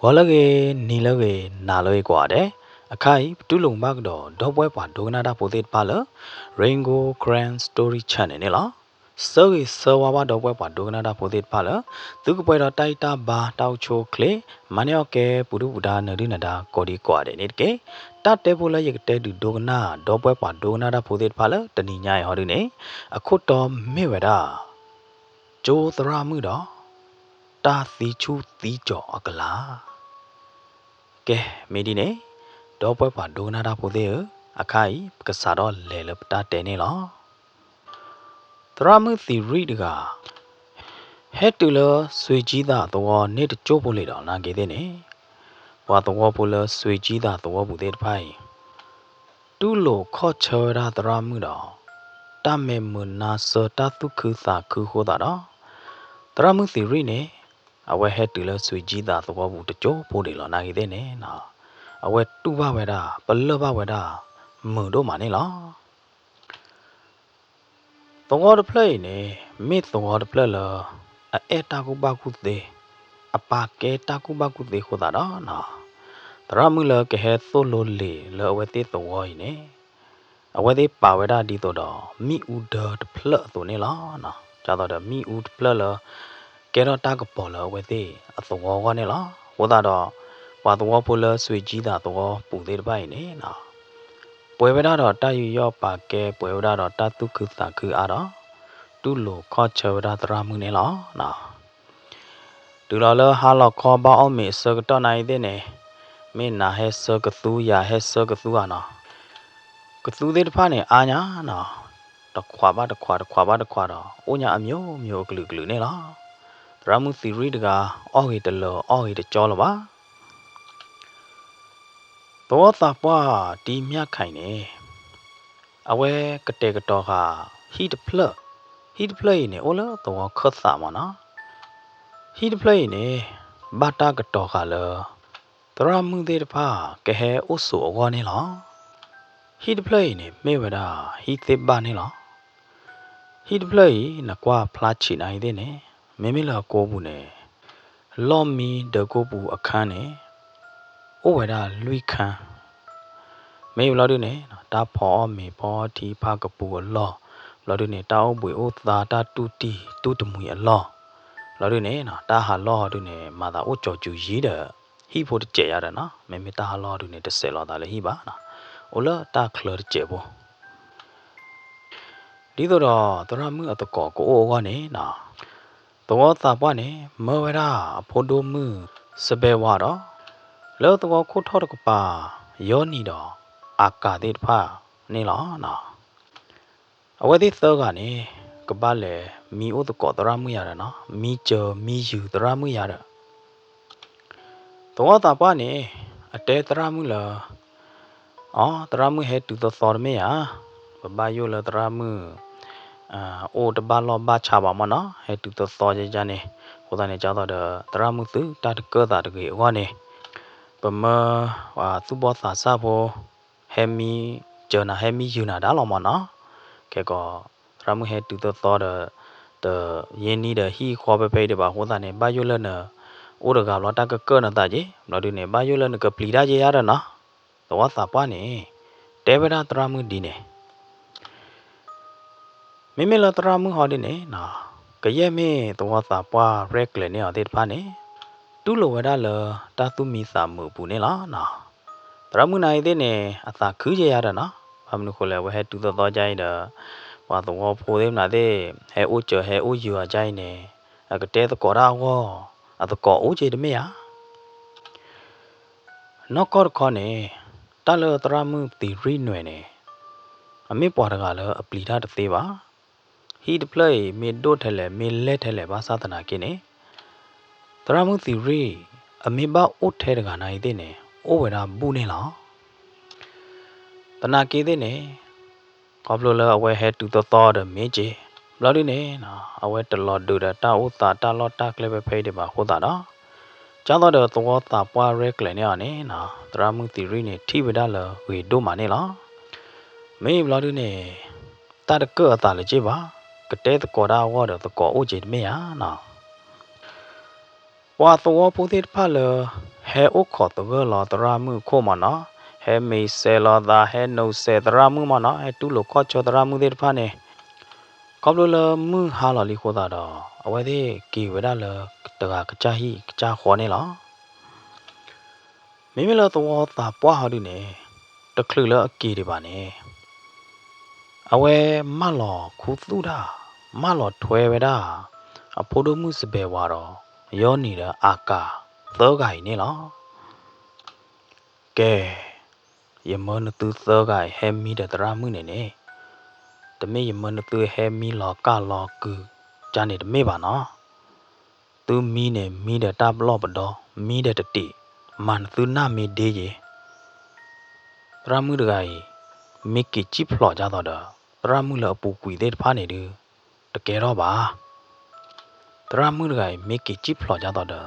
ဂီၤလၢအဂ့ၤ, နံၤလၢအဂ့ၤ, နၤလၢအဂ့ၤကိးဂၤဒဲး, အခါအံၤ ပတူၢ်လိာ်မုာ်ဘၣ်ကဒီး ဒီပုၢ်ဝဲၢ်ပှၤဒိကနၣ်တၢ်ဖိသ့ၣ်တဖၣ်လၢ Rain Gold Karen Story Channel န့ၣ်လီၤ. ဆၢဂ့ၤဆၢဝါဘၣ်ဒီပုၢ်ဝဲၢ်ပှၤဒိကနၣ်တၢ်ဖိသ့ၣ်တဖၣ်လၢ သုကပှဲၤဒီးတၢ်အံၣ်တၢ်ဘါ တၢ်အိၣ်ဆူၣ်အိၣ်ချ့, မၤန့ၢ်အီၣ်ကဲ ပူၤဒုၣ်ပူၤဒါ နၢၤဒုၣ်နၢၤဒါ ကိးဒံကိးဂၤဒဲးန့ၣ်တက့ၢ်. တၢ်တဲဖိလၢယကတဲဒုးဒိကနၣ် ဒီပုၢ်ဝဲၢ်ပှၤဒိကနၣ်တၢ်ဖိသ့ၣ်တဖၣ်လၢတနံၤညါအံၤဟီဒုန့ၣ်, အခိၣ်တီမ့ၢ်ဝဲဒၣ် ကၠိသရၣ်မုၣ်ဒီး တၢ်သံဆူၣ်သံကၠီၤအကလၤ. ကဲ, မ့ၢ်ဒ်န့ၣ်, ဒီပုၢ်ဝဲၢ်ပှၤဒိကနၣ်တၢ်ဖိသ့ၣ်ဧၢ, အခါအံၤ ပကစးထီၣ်လဲၤလၢပတၢ်တဲန့ၣ်လီၤ. သရၣ်မုၣ်သံရံၣ်တဂၤ ဟဲတုၤလၢစွ့ၤကၠံသးသဝီန့ၣ်တကၠိၢ်ဖိလံဒီး နာ်က့သ့ၣ်န့ၣ်, ပှၤသဝီဖိလၢစွ့ၤကၠံသးသဝီပူၤသ့ၣ်တဖၣ်အံၤ တူၢ်လိာ်ခီၣ်ဆၢဝဲဒၣ်သရၣ်မုၣ်ဒီး တၢ်မဲာ်မုာ်နါစၢၤ တၢ်သူၣ်ခုသးခုအဃိသတးဒီး, သရၣ်မုၣ်သံရံၣ်န့ၣ် အဝဲဟဲတုၤလၢစွ့ၤကၠံသးသဝီပူၤတကၠိၢ်ဖိဒံးလီၤ နာ်က့သ့ၣ်န့ၣ်, အဝဲတူၢ်ဘၣ်ဝဲဒၣ် ပလၢၢ်ဘၣ်ဝဲဒၣ် မုာ်ဒိၣ်မးန့ၣ်လီၤ. သဝီတဖျၢၣ်အံၤန့ၣ် မ့ၢ်သဝီတဖျၢၣ်လၢ အအဲၣ်တၢ်ကူၣ်ဘၣ်ကူၣ်သ့, အပာ်ကဲတၢ်ကူၣ်ဘၣ်ကူၣ်သ့အဃိသတးဒီး, သရၣ်မုၣ်လၢကဟဲသိၣ်လိလံာ်လၢအဝဲသ့ၣ်သဝီအံၤန့ၣ်, အဝဲသ့ၣ်ပာ်ဝဲဒၣ်ဒ်သိးဒီး မ့ၣ်အူဒၢတဖျၢၣ်အသိးန့ၣ်လီၤ. ဒ်သိးဒီးမ့ၣ်အူတဖျၢၣ်လၢ ကဲထီၣ်တၢ်ကပီၤလၢအဝဲသ့ၣ်အသဝီအဂီၢ်န့ၣ်လီၤ. အဃိသတးဒီး ပှၤသဝီဖိလၢစွ့ၤကၠံသးသဝီပူၤသ့ၣ်တဖၣ်အံၤန့ၣ် ပှဲၤဝဲဒၣ်ဒီးတၢ်ယူးယီၣ်ပာ်ကဲ, ပှဲၤဝဲဒၣ်ဒီးတၢ်သူၣ်ခုသးခုအါဒီး, တူၢ်လိာ်ခီၣ်ဆၢဝဲဒၣ်သရၣ်မုၣ်န့ၣ်လီၤ. တုၤလီၤလၢဟါလီၤခီဘၣ်အီၣ်မ့ၤအဆၢကတီၢ်နာ်အံၤသ့ၣ်န့ၣ်, မ့ၢ်နၤဟဲဆၢကသူ ယၤဟဲဆၢကသူဧါနီၤ, ကသူသ့ၣ်တဖၣ်န့ၣ် အါညါနီၤ, တခွးဘၣ်တခွး တခွးဘၣ်တခွးဒီး အိၣ်ညါအမျိုးမျိုးအကလုာ်ကလုာ်န့ၣ်လီၤ. သရၣ်မုၣ်သံရံၣ်တဂၤ အီၣ်ဂ့ၤတလၢာ် အီၣ်ဂ့ၤတကၠီလၢၤဘၣ်. သဝီသးပှၢ်တံၤမျၢ်ခၢၣ်န့ၣ်, အဝဲကတဲာ်ကတီၤဃာ်ဟံၣ်တဖျၢၣ်, ဟံၣ်တဖျၢၣ်အံၤန့ၣ် အိၣ်လၢသဝီခၢၣ်သးမ့ၢ်နီၤ, ဟံၣ်တဖျၢၣ်အံၤန့ၣ် ဘၣ်တၢ်ကတီၤဃာ်လၢ သရၣ်မုၣ်သ့ၣ်တဖၣ်ကဟဲအိၣ်ဆိးအဂီၢ်န့ၣ်လီၤ. ဟံၣ်တဖျၢၣ်အံၤန့ၣ် မ့ၢ်ဝဲဒၣ်ဟံၣ်သ့ၣ်ဘၣ်န့ၣ်လီၤ. ဟံၣ်တဖျၢၣ်အံၤ နကွၢ်ဖျါဆံးနာ်အံၤသ့ၣ်န့ၣ်, မ့မ့ၢ်လၢအကိာ်ပူၤန့ၣ် လီၢ်မံဒၢးကိာ်ပူၤအခန်းန့ၣ် အိၣ်ဝဲဒၣ်လွံၢ်ခန်း, မ့ၢ်ဘျီဒုန့ၣ် တၢ်ဖီအီၣ်မ့ၤဖီအီထံဖးကပူၤအလီၢ်, ဘျီဒုန့ၣ် တၢ်အိၣ်ဘှံးအိၣ်သါ တၢ်တူၢ်တံၢ်တူၢ်တမှံၤအလီၢ်, ဘျီဒုန့ၣ် တၢ်ဟးလီၢ်ဟီဒုန့ၣ် မၤသးအိၣ်ကၠီၤစူၤယံၤဒီး ဟံၣ်ဖိတစဲးယါဒီးနီၤ, မ့မ့ၢ်တၢ်ဟးလီၢ်ဟီဒုန့ၣ် တစဲးလီၤသးလၢဟံၣ်ဘၣ်နီၤ, အိၣ်လၢတၢ်ချၢတစဲးဖိ ဒ်သိးဒီးသရၣ်မုၣ်အသကိးကအိၣ်အဂီၢ်န့ၣ်နီၤ, သဝီသးပှၢ်န့ၣ် မၢဝဲဒၣ်အဖိဒိၣ်မုၣ်စဘဲဝါဒီး လၢသဝီခိၣ်ထီၣ်တကပၤ ယီနံၤဒီးအကၤသ့ၣ်တဖၣ်န့ၣ်လီၤ. အဝဲသ့ၣ်သၢဂၤန့ၣ် ကဘၣ်လဲၤမံအိၣ်သကိးသရၣ်မုၣ်ယါဒီးနီၤ, မံစၢၤမံယုၤသရၣ်မုၣ်ယါဒီး သဝီသးပှၢ်န့ၣ် အတဲသရၣ်မုၣ်လၢ အီ သရၣ်မုၣ်ဟဲတုၤသီသီတမ့ၢ်ဧါ, ပဘၣ်ယိၣ်လၢသရၣ်မုၣ် အိၣ်တဘၣ်လီၢ်ဘၣ်ဆါဘၣ်မ့ၢ်နီၤ, ဟဲတုၤသီသီယါန့ၣ်, အဃိသတးန့ၣ် ကၢ်သိးဒီးသရၣ်မုၣ်သုတၢ်တကၢၢ်သးတဂ့ၤအဂီၢ်န့ၣ်, ပမၢ သူၣ်ဘီၣ်သးစၢ်ဖိ ဟဲမံစၢၤနၤ ဟဲမံယုၤနၤဒၣ်လီၤမ့ၢ်နီၤ, ခဲကီး သရၣ်မုၣ်ဟဲတုၤသီသီဒီး တယ့ၢ်နံၤဒီးဟံၣ်ဃီဖဲဖဲအံၤဒံးဘၣ်အဃိသတးန့ၣ် ဘၣ်ယိၣ်လၢန အိၣ်တဂၤဘျီတၢ်ကကၢၢ်နသးက့ၤ, ဘျီဒုန့ၣ် ဘၣ်ယိၣ်လၢနကပျံၤတၢ်က့ၤယါဒီးနီၤ, သဝီသးပှၢ်န့ၣ် တဲဝဲဒၣ်သရၣ်မုၣ်ဒ်န့ၣ် မ့မ့ၢ်လၢသရၣ်မုၣ်ဟီဒ်န့ၣ်နီၤ, ကယဲၢ်မ့ၢ်သဝီသးပှၢ်ရဲၣ်ကျဲၤန့ၢ်အီၤသ့ၣ်တဖၣ်န့ၣ် တူၢ်လိာ်ဝဲဒၣ်လၢတၢ်သူၣ်မံသးမုာ်အပူၤန့ၣ်လီၤနီၤ. သရၣ်မုၣ်နာ်အံၤသ့ၣ်န့ၣ် အသးခုက့ၤယါဒီးနီၤ, ဘၣ်မနုၤဃိလဲၣ် အဝဲဟဲတုၤသီသီယါအံၤဒီး ပှၤသဝီဖိသ့ၣ်မနုၤသ့ၣ် ဟဲအိၣ်စၢၤဟဲအိၣ်ယုၤအီၤယါအံၤန့ၣ် အကတဲသကိးတၢ်အဂီၢ် အသကိးအိၣ်က့ၤတမ့ၢ်ဧါ. နီၢ်ကီၢ်တခီန့ၣ် တၢ်လၢသရၣ်မုၣ်သံရံၣ်နွဲၣ်န့ၣ် အမ့ၢ်ပှၤတဂၤလၢအပျံၤတၢ်တသ့ဘၣ်. ဟံၣ်တဖျၢၣ်အံၤ မ့ၢ်ဒိၣ်ထဲလဲၣ် မ့ၢ်လဲၢ်ထဲလဲၣ်ဘၣ်ဆၣ်သနာ်က့န့ၣ် သရၣ်မုၣ်သံရံၣ် အမ့ၢ်ဘၣ်အိၣ်ထဲတဂၤနာ်အံၤသ့ၣ်န့ၣ် အိၣ်ဝဲဒၣ်ဘူၣ်န့ၣ်လီၤ. သနာ်က့သ့ၣ်န့ၣ် ခီဖျိလၢအဝဲဟဲတုၤသီသီဒီးမ့ၢ်က့ၤ ဘျီဒုန့ၣ် အဝဲတလီၤဒုးဒီးတၢ်အိၣ်သးတၢ်လီၢ်တၢ်ကျဲဖဲဖဲအံၤဒံးဘၣ်အဃိသတးဒီး ကၢ်သိးဒီးသဝီသးပှၢ်ရဲၣ်ကျဲၤန့ၢ်အီၤန့ၣ် သရၣ်မုၣ်သံရံၣ်န့ၣ် ထံၣ်ဝဲဒၣ်လၢဂ့ၤဒိၣ်မးန့ၣ်လီၤ. မ့ၢ်ဘျီဒုန့ၣ် တၢ်တကၢၢ်အသးလၢၤက့ၤဘၣ်, ကတဲသကိးတၢ်အဂီၢ်ဒီးသကိးအိၣ်က့ၤတမ့ၢ်ဧါနီၤ. ပှၤသဝီဖိသ့ၣ်တဖၣ်လၢ ဟဲအိၣ်ခိးသဂၢၢ်လီၤသရၣ်မုၣ်အခိၣ်မၢ်နီၤ, ဟဲမ့ၤစဲးလီၤသး, ဟဲနိးစဲးသရၣ်မုၣ်မၢ်နီၤ, ဟဲတူၢ်လိာ်ခီၣ်ဆၢသရၣ်မုၣ်သ့ၣ်တဖၣ်န့ၣ်, ခီဖျိလၢမုၢ်ဟါလီၤလံအဃိသတးဒီး အဝဲသ့ၣ်က့ၤဝဲဒၣ်လၢတဂၤကစၢ်ဟံၣ်ကစၢ်ဃီန့ၣ်လီၤ. မ့မ့ၢ်လၢသဝီသးပှၢ်ဟီဒုန့ၣ်, တချုးလၢအက့ၤဒံးဘၣ်န့ၣ်, အဝဲမၢလီၤခူသူၣ်တၢ်, မၢလီၤထွဲဝဲဒၣ် အဖိဒိၣ်မုၣ်စဘဲးဝၤဒီး ယီနံၤဒီးအကၤသၢဂၤအံၤန့ၣ်လီၤ. ကဲ, ယမၢနသုသၢဂၤအံၤဟဲမံဒီးသရၣ်မုၣ်န့ၣ်န့ၣ်, တမ့ၢ်ယမၢနသုဟဲမံလီၤကၢ်လီၤကုၤကၢ်န့ၣ်တမ့ၢ်ဘၣ်နီၤ. သုမံန့ၣ် မံဒီးတၢ်ပလီၢ်ပဒီ, မံဒီးတတံး, မၤနသုနၢ်မ့ၢ်ဒ့ယ့ၤ သရၣ်မုၣ်တဂၤအံၤ မ့ၢ်က့ၤစံၣ်ဖျိးဒ်သိးဒီး သရၣ်မုၣ်လၢအပူၤကွံာ်သ့ၣ်တဖၣ်န့ၣ်ဒုး တကဲထီၣ်ဘၣ်. သရၣ်မုၣ်တဂၤအံၤ မ့ၢ်က့ၤစံၣ်ဖျိးဒ်သိးဒီး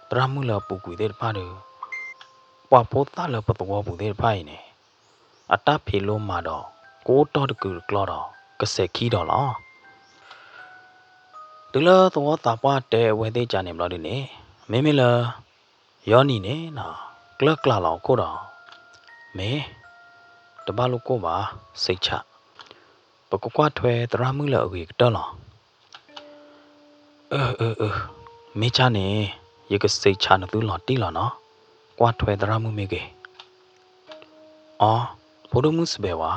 သရၣ်မုၣ်လၢအပူၤကွံာ်သ့ၣ်တဖၣ်ဒီး ပှၤဖိသၣ်လၢပသဝီပူၤသ့ၣ်တဖၣ်အံၤန့ၣ် အတၢ်ဖံးလိမၤဒီး ကအိၣ်တီၢ်တကုာ်တကျီဒီး ကစဲးခံဒီးလီၤ. တုၤလၢသဝီသးပှၢ်တဲအဝဲသ့ၣ်ကန့ၣ်ဘျီဒုန့ၣ်, မ့မ့ၢ်လၢ ယီနံၤန့ၣ်နီၤ ကျၢၢ်ကျၢ်လီၤအခိၣ်ဒီး, မ့ၢ် တဘၣ်လိၣ်ကိၢ်ဘၣ်, စံးဆး, ပကကွၢ်ထွဲသရၣ်မုၣ်လၢအဂ့ၤကတၢၢ်လီၤ. အၢ အၢ အၢ, မ့ၢ်ကန့ၣ် ယကစံးဆးနသုလီၤတံၢ်လီၤနီၤ, ကွၢ်ထွဲသရၣ်မုၣ်မ့ၢ်ဂ့ၤ. အိ, ဖိဒိၣ်မုၣ်စဘဲးဝၤ,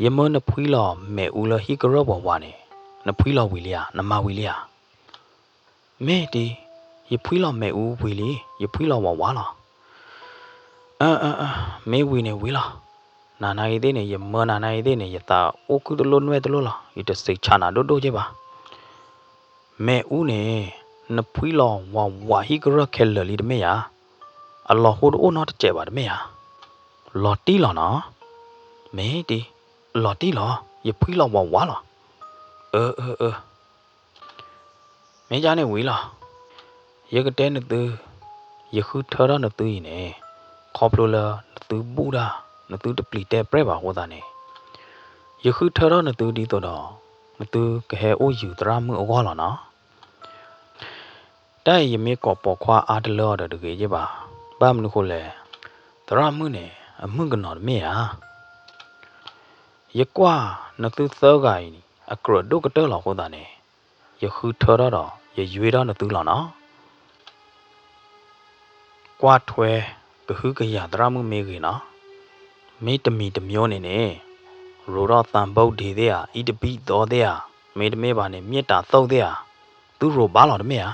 ယမၢနဖှံလီၤမ့ၣ်အူလၢဟံၣ်ကရၢၢ်ပှၤဝၤန့ၣ်, နဖှံလီၤဝံၤလံဧါ, နမၤဝံၤလံဧါ. မ့ၢ်ဒ်, ယဖှံလီၤမ့ၣ်အူဝံၤလံ, ယဖှံလီၤဝးဝးလီၤ. အၢ အၢ အၢ, မ့ၢ်ဝံၤန့ၣ်ဝံၤလီၤ. နၤနၤအံၤသ့ၣ်န့ၣ် ယမၢနၤနၤအံၤသ့ၣ်န့ၣ် ယသးအိၣ်ခုတလိၣ်နွဲၣ်တလိၣ်လီၤ, ယတစံးဆးနၤဒိၣ်ဒိၣ်က့ဘၣ်. မ့ၣ်အူန့ၣ် နဖှံလီၤဝးဝးဟံၣ်ကရၢၢ်ခဲလၢာ်လံတမ့ၢ်ဧါ. အလီၤဟိတအိၣ်နီတစဲးဘၣ်တမ့ၢ်ဧါ. လီၤတံၢ်လီၤနီၤ. မ့ၢ်ဒ်, လီၤတံၢ်လီၤ, ယဖှံလီၤဝးဝးလီၤ. အၢ အၢ အၢ မ့ၢ်ဒ်န့ၣ်ဝံၤလီၤ. ယကတဲနသု, ယဃုထၢထီၣ်နသုအံၤန့ၣ်, ခီဖျိလၢနသုဘူၣ်တၢ်, နသုတပျံၤတဲပြဲၢ်ဘၣ်အဃိသတးန့ၣ်, ယဃုထၢထီၣ်နသုဒ်သိးဒီး နသုကဟဲအိၣ်ယုၤသရၣ်မုၣ်အဂီၢ်လီၤနီၤ. တၢ်အံၤယမ့ၢ်ကိးပိာ်ခွါအါတလၢအီၤဒီးတဂ့ၤယ့ၢ်ဘၣ်. ဘၣ်မနုၤဃိလဲၣ်, သရၣ်မုၣ်န့ၣ် အမုၣ်ကနီၤတမ့ၢ်ဧါ. ယကွၢ်နသုသၢဂၤအံၤ အကြၢးဒိၣ်ကတၢၢ်လီၤအဃိသတးန့ၣ်, ယဃုထၢထီၣ်ဒီး ယယွ့ထီၣ်နသုလီၤနီၤ. ကွၢ်ထွဲကဟုကယာ်သရၣ်မုၣ်မ့ၢ်ဂ့ၤနီၤ. မ့တမံၤတမံၤန့ၣ်န့ၣ်, ရိးထီၣ်သးဘိဒ့သ့ၣ်ဧါ, အံတဘံၣ်သီသ့ၣ်ဧါ, မ့တမ့ၢ်ဘၣ်န့ၣ် မ့ၢ်တၤသိၣ်သ့ၣ်ဧါ, သုရိးဘၣ်လီၤတမ့ၢ်ဧါ.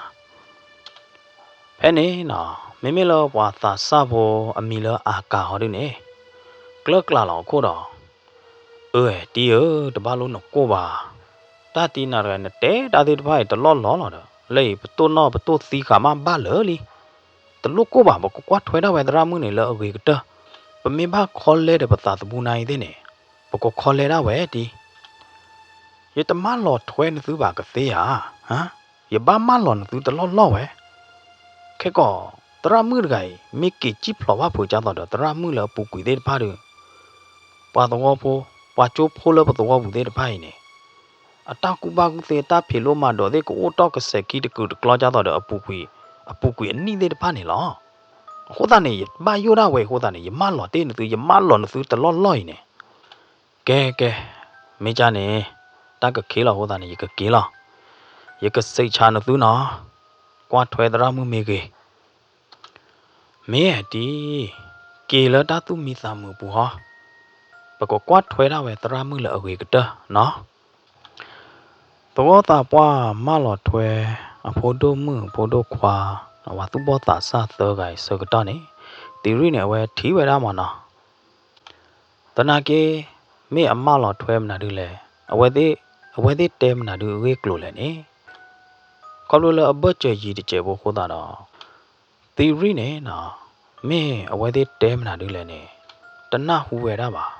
ဖဲန့ၣ်နီၤ, မ့မ့ၢ်လၢပှၤသးစၢ်ဖိအမံၤလၢအၤကၤဟီဒုန့ၣ်, ကျၢၢ်ကျၢ်လီၤအခိၣ်ဒီး, အၢ တံၤဧၢ, တဘၣ်လိၣ်နကိၢ်ဘၣ်. တၢ်တံၤနၤတဂၤ နတဲတၢ်သ့ၣ်တဖၣ်အံၤတလီၢ်လီၢ်လီၤဒီး လၢအံၤပတိၢ်နီၣ်ပတိၢ်သံဃာ်မးဘၣ်လၢာ်လံ. တလိၣ်ကိၢ်ဘၣ်, ပကကွၢ်ထွဲဒၣ်ဝဲသရၣ်မုၣ်န့ၣ်လၢအဂ့ၤကတၢၢ်, ပမ့ၢ်ဘၣ်ခီလဲဒီးပသးသမူနၤအံၤသ့ၣ်န့ၣ်, ပကခီလဲဒၣ်ဝဲဒ် ယတမၢလီၤထွဲနသုဘၣ်ကသ့ဧါ. ယဘၣ်မၢလီၤနသုတလီၢ်လီၢ်ဝဲ. ခဲကီး, သရၣ်မုၣ်တဂၤအံၤ မ့ၢ်က့ၤစံၣ်ဖျိးဘၣ်ဖုးကၠၢ်သိးဒီး သရၣ်မုၣ်လၢအပူၤကွံာ်သ့ၣ်တဖၣ်ဒီး, ပှၤသဝီဖိ, ပှၤကၠိဖိလၢပသဝီပူၤသ့ၣ်တဖၣ်အံၤန့ၣ်, အတၢ်ကူၣ်ဘၣ်ကူၣ်သ့ တၢ်ဖံးလိမၤဒိးသ့ၣ် ကအိၣ်တီၢ်ကစဲးခံတကုာ်တကျီကၠၢ်သိးဒီးအပူၤကွံာ်, အပူၤကွံာ်အနံၣ်သ့ၣ်တဖၣ်န့ၣ်လီၤ. အဃိသတးန့ၣ် ယဘၣ်ယိၣ်ဒၣ်ဝဲအဃိသတးန့ၣ် ယမၢလီၤတ့ၢ်နသု, ယမၢလီၤနသုတလီၢ်လီၢ်အံၤန့ၣ် ကဲ ကဲ, မ့ၢ်ကန့ၣ်, တၢ်ကခ့လီၤအဃိသတးန့ၣ် ယကက့ၤလီၤ. ယကစံးဆၢနသုနီၤ, ကွၢ်ထွဲသရၣ်မုၣ်မ့ၢ်ဂ့ၤ. မ့ၢ်ဧါတံၤ, က့ၤလၢတၢ်သူၣ်မံသးမုာ်ပူၤဟီ, ပကကွၢ်ထွဲဒၣ်ဝဲသရၣ်မုၣ်လၢအဂ့ၤကတၢၢ်နီၤ. သဝီသးပှၢ်မၢလီၤထွဲ အဖိဒိၣ်မုၣ်အဖိဒိၣ်ခွါ, ပှၤသူၣ်ဘီၣ်သးစၢ်သၢဂၤအံၤဆၢကတီၢ်န့ၣ်, သံရံၣ်န့ၣ် အဝဲထံၣ်ဝဲဒၣ်မးနီၤ. သနာ်က့, မ့ၢ်အမၢလီၤထွဲမနုၤဒုလဲၣ်, အဝဲသ့ၣ်တဲမနုၤဒုအဂ့ၢ်အကျိၤလဲၣ်န့ၣ်, ခီဖျိလၢအဘၢၣ်စၢၤယံၤတစဲးဖိအဃိသတးဒီး, သံရံၣ်န့ၣ်နီၤ, မ့ၢ်အဝဲသ့ၣ်တဲမနုၤဒုလဲၣ်န့ၣ်, တနၢ်ဟူဝဲဒၣ်ဘၣ်.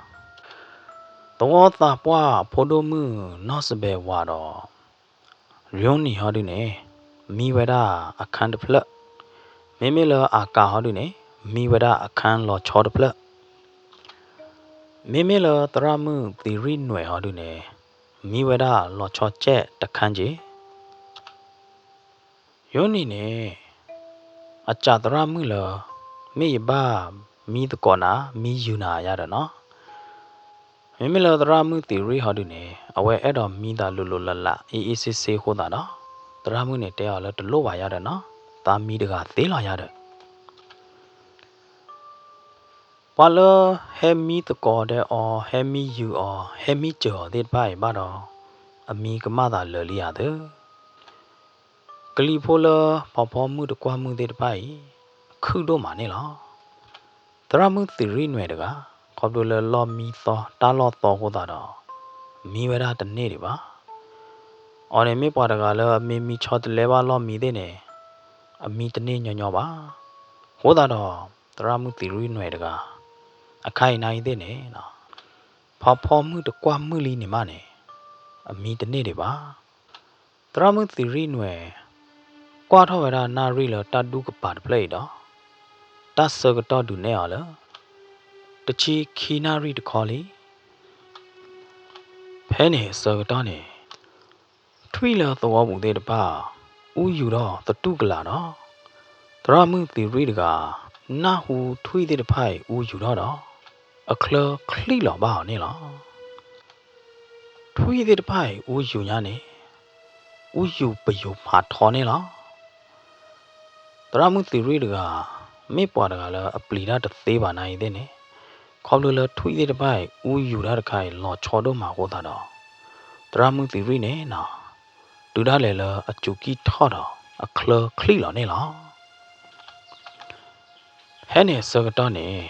သဝီသးပှၢ်အဖိဒိၣ်မုၣ်နီၢ်စဘဲးဝၤဒီး ယိနံၤဟီဒုန့ၣ်, မံဝဲဒၣ်အခန်းတဖျၢၣ်, မ့မ့ၢ်လၢအၤကၤဟီဒုန့ၣ်, မံဝဲဒၣ်အခန်းလီၤဆီတဖျၢၣ်, မ့မ့ၢ်လၢသရၣ်မုၣ်သံရံၣ်နွဲၣ်ဟီဒုန့ၣ်, မံဝဲဒၣ်လီၤဆီစဲးတခန်းက့ၤ ယိနံၤန့ၣ်, အစးသရၣ်မုၣ်လၢ မ့ၢ်ယဘၣ်မံသကိးနၤ မံယုာ်နၤယၤဒီးနီၤ. မ့မ့ၢ်လၢသရၣ်မုၣ်သံရံၣ်ဟီဒုန့ၣ် အဝဲအဲၣ်ဒိးမံသးလိၤလိၤလးလး အ့ၣ်အ့ၣ်ဆ့ဆ့အဃိသတးဒီး သရၣ်မုၣ်န့ၣ်တဲအီၤလၢတလိၣ်ဘၣ်ယၤဒီးနီၤ, သးမံတဂၤသ့လီၤယၤဒီး ပှၤလၢဟဲမံသကိးဒီးအီၤ ဟဲမံယုာ်အီၤ ဟဲမံစၢၤအီၤသ့ၣ်တဖၣ်အံၤဘၣ်ဒီး အမံကမၣ်သးလၢာ်လံဧါသၢ. ကလံၤဖိလၢဖီဖီမုၢ်တကွၢ်မုၢ်သ့ၣ်တဖၣ်အံၤ အခုၣ်ဒိၣ်မးန့ၣ်လီၤ. သရၣ်မုၣ်သံရံၣ်နွဲၣ်တဂၤ ခီဖျိလၢလီၢ်မံသီ တၢ်လီၢ်သီအဃိသတးဒီး မံဝဲဒၣ်တန့ၢ်ဒံးဘၣ်. အီၤန့ၣ်မ့ၢ်ပှၤတဂၤလၢအမ့ၢ်မံဆီတလဲဘၣ်လီၢ်မံသ့ၣ်န့ၣ် အမံတန့ၢ်ညီညီဘၣ်. အဃိသတးဒီး သရၣ်မုၣ်သံရံၣ်နွဲၣ်တဂၤ အခါအံၤနၤအံၤသ့ၣ်န့ၣ် ဖီဖီမုၢ်တကွၢ်မုၢ်လံန့ၣ်မးန့ၣ် အမံတန့ၢ်ဒံးဘၣ်. သရၣ်မုၣ်သံရံၣ်နွဲၣ် ကွၢ်ထီၣ်ဝဲဒၣ်နၣ်ရံၣ်လၢတၢ်ဒူကပၤတဖျၢၣ်အံၤဒီး တၢ်ဆၢကတီၢ်ဒုးနဲၣ်အီၤလၢ တဆံခံနၣ်ရံၣ်တခီလံ. ဖဲန့ၣ်အဆၢကတီၢ်န့ၣ် ထွံၣ်လၢသဝီပူၤသ့ၣ်တဖၣ် အူယူၤထီၣ်သတူၢ်ကလာ်ဒီး သရၣ်မုၣ်သံရံၣ်တဂၤ နၢ်ဟူထွံၣ်သ့ၣ်တဖၣ်အံၤအူယူၤထီၣ်ဒီး အချၢချံၣ်လီၤဘၣ်အီၤန့ၣ်လီၤ. ထွံၣ်သ့ၣ်တဖၣ်အံၤအူယူၤညါန့ၣ် အူယူၤပယူၤဖးထီန့ၣ်လီၤ. သရၣ်မုၣ်သံရံၣ်တဂၤ မ့ၢ်ပှၤတဂၤလၢအပျံၤတၢ်တသ့ဘၣ်နၤအံၤသ့ၣ်န့ၣ် ခီဖျိလၢထွံၣ်သ့ၣ်တဖၣ်အံၤအူယူၤတၢ်တခါအံၤလီၤဆီဒိၣ်မးအဃိသတးဒီး သရၣ်မုၣ်သံရံၣ်န့ၣ်နီၤ တုၤဒၣ်လဲာ်လၢအစူၤကံၢ်ထီၣ်ဒီးအချၢချံၣ်လီၤန့ၣ်လီၤ. ဖဲန့ၣ်အဆၢကတီၢ်န့ၣ်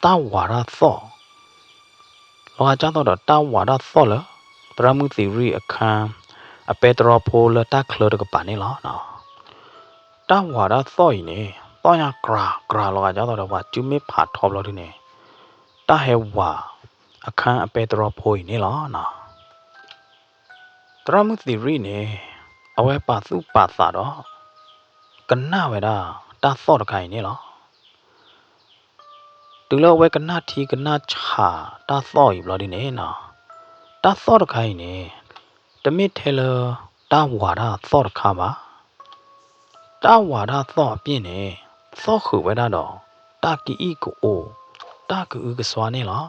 တၢ်ဝးတၢ်သီၣ် လီၤဂာ်ကၢ်သီၣ်ဒီးတၢ်ဝးတၢ်သီၣ်လၢ သရၣ်မုၣ်သံရံၣ်အခါ အပဲတြီဖိလၢတၢ်ချၢတကပၤန့ၣ်လီၤ. တၢ်ဝးတၢ်သီၣ်အံၤန့ၣ် သီၣ်ညါကြၤကြၤလီၤဂာ်ကၢ်သီၣ်ဒီးပှၤစုမ့ၢ်ဖးထီဘျီဒုန့ၣ် တၢ်ဟဲဝးအခါအပဲတြီဖိအံၤန့ၣ်လီၤ. သရၣ်မုၣ်သံရံၣ်န့ၣ် အဝဲပာ်သူၣ်ပာ်သးဒီး ကနၣ်ဝဲဒၣ်တၢ်သီၣ်တခါအံၤန့ၣ်လီၤ. တုၤလၢအဝဲကနၣ်ထံကနၣ်ဆးတၢ်သီၣ်အံၤဘျီဒုန့ၣ်နီၤ တၢ်သီၣ်တခါအံၤန့ၣ် တမ့ၢ်ထဲလၢတၢ်ဝးတၢ်သီၣ်တခါဘၣ်. တၢ်ဝးတၢ်သီၣ်အပျ့ၢ်န့ၣ် သီၣ်ဃုာ်ဝဲဒၣ်ဒီး တၢ်ကအံၣ်ကအိၣ် တၢ်ကအုကစွါန့ၣ်လီၤ.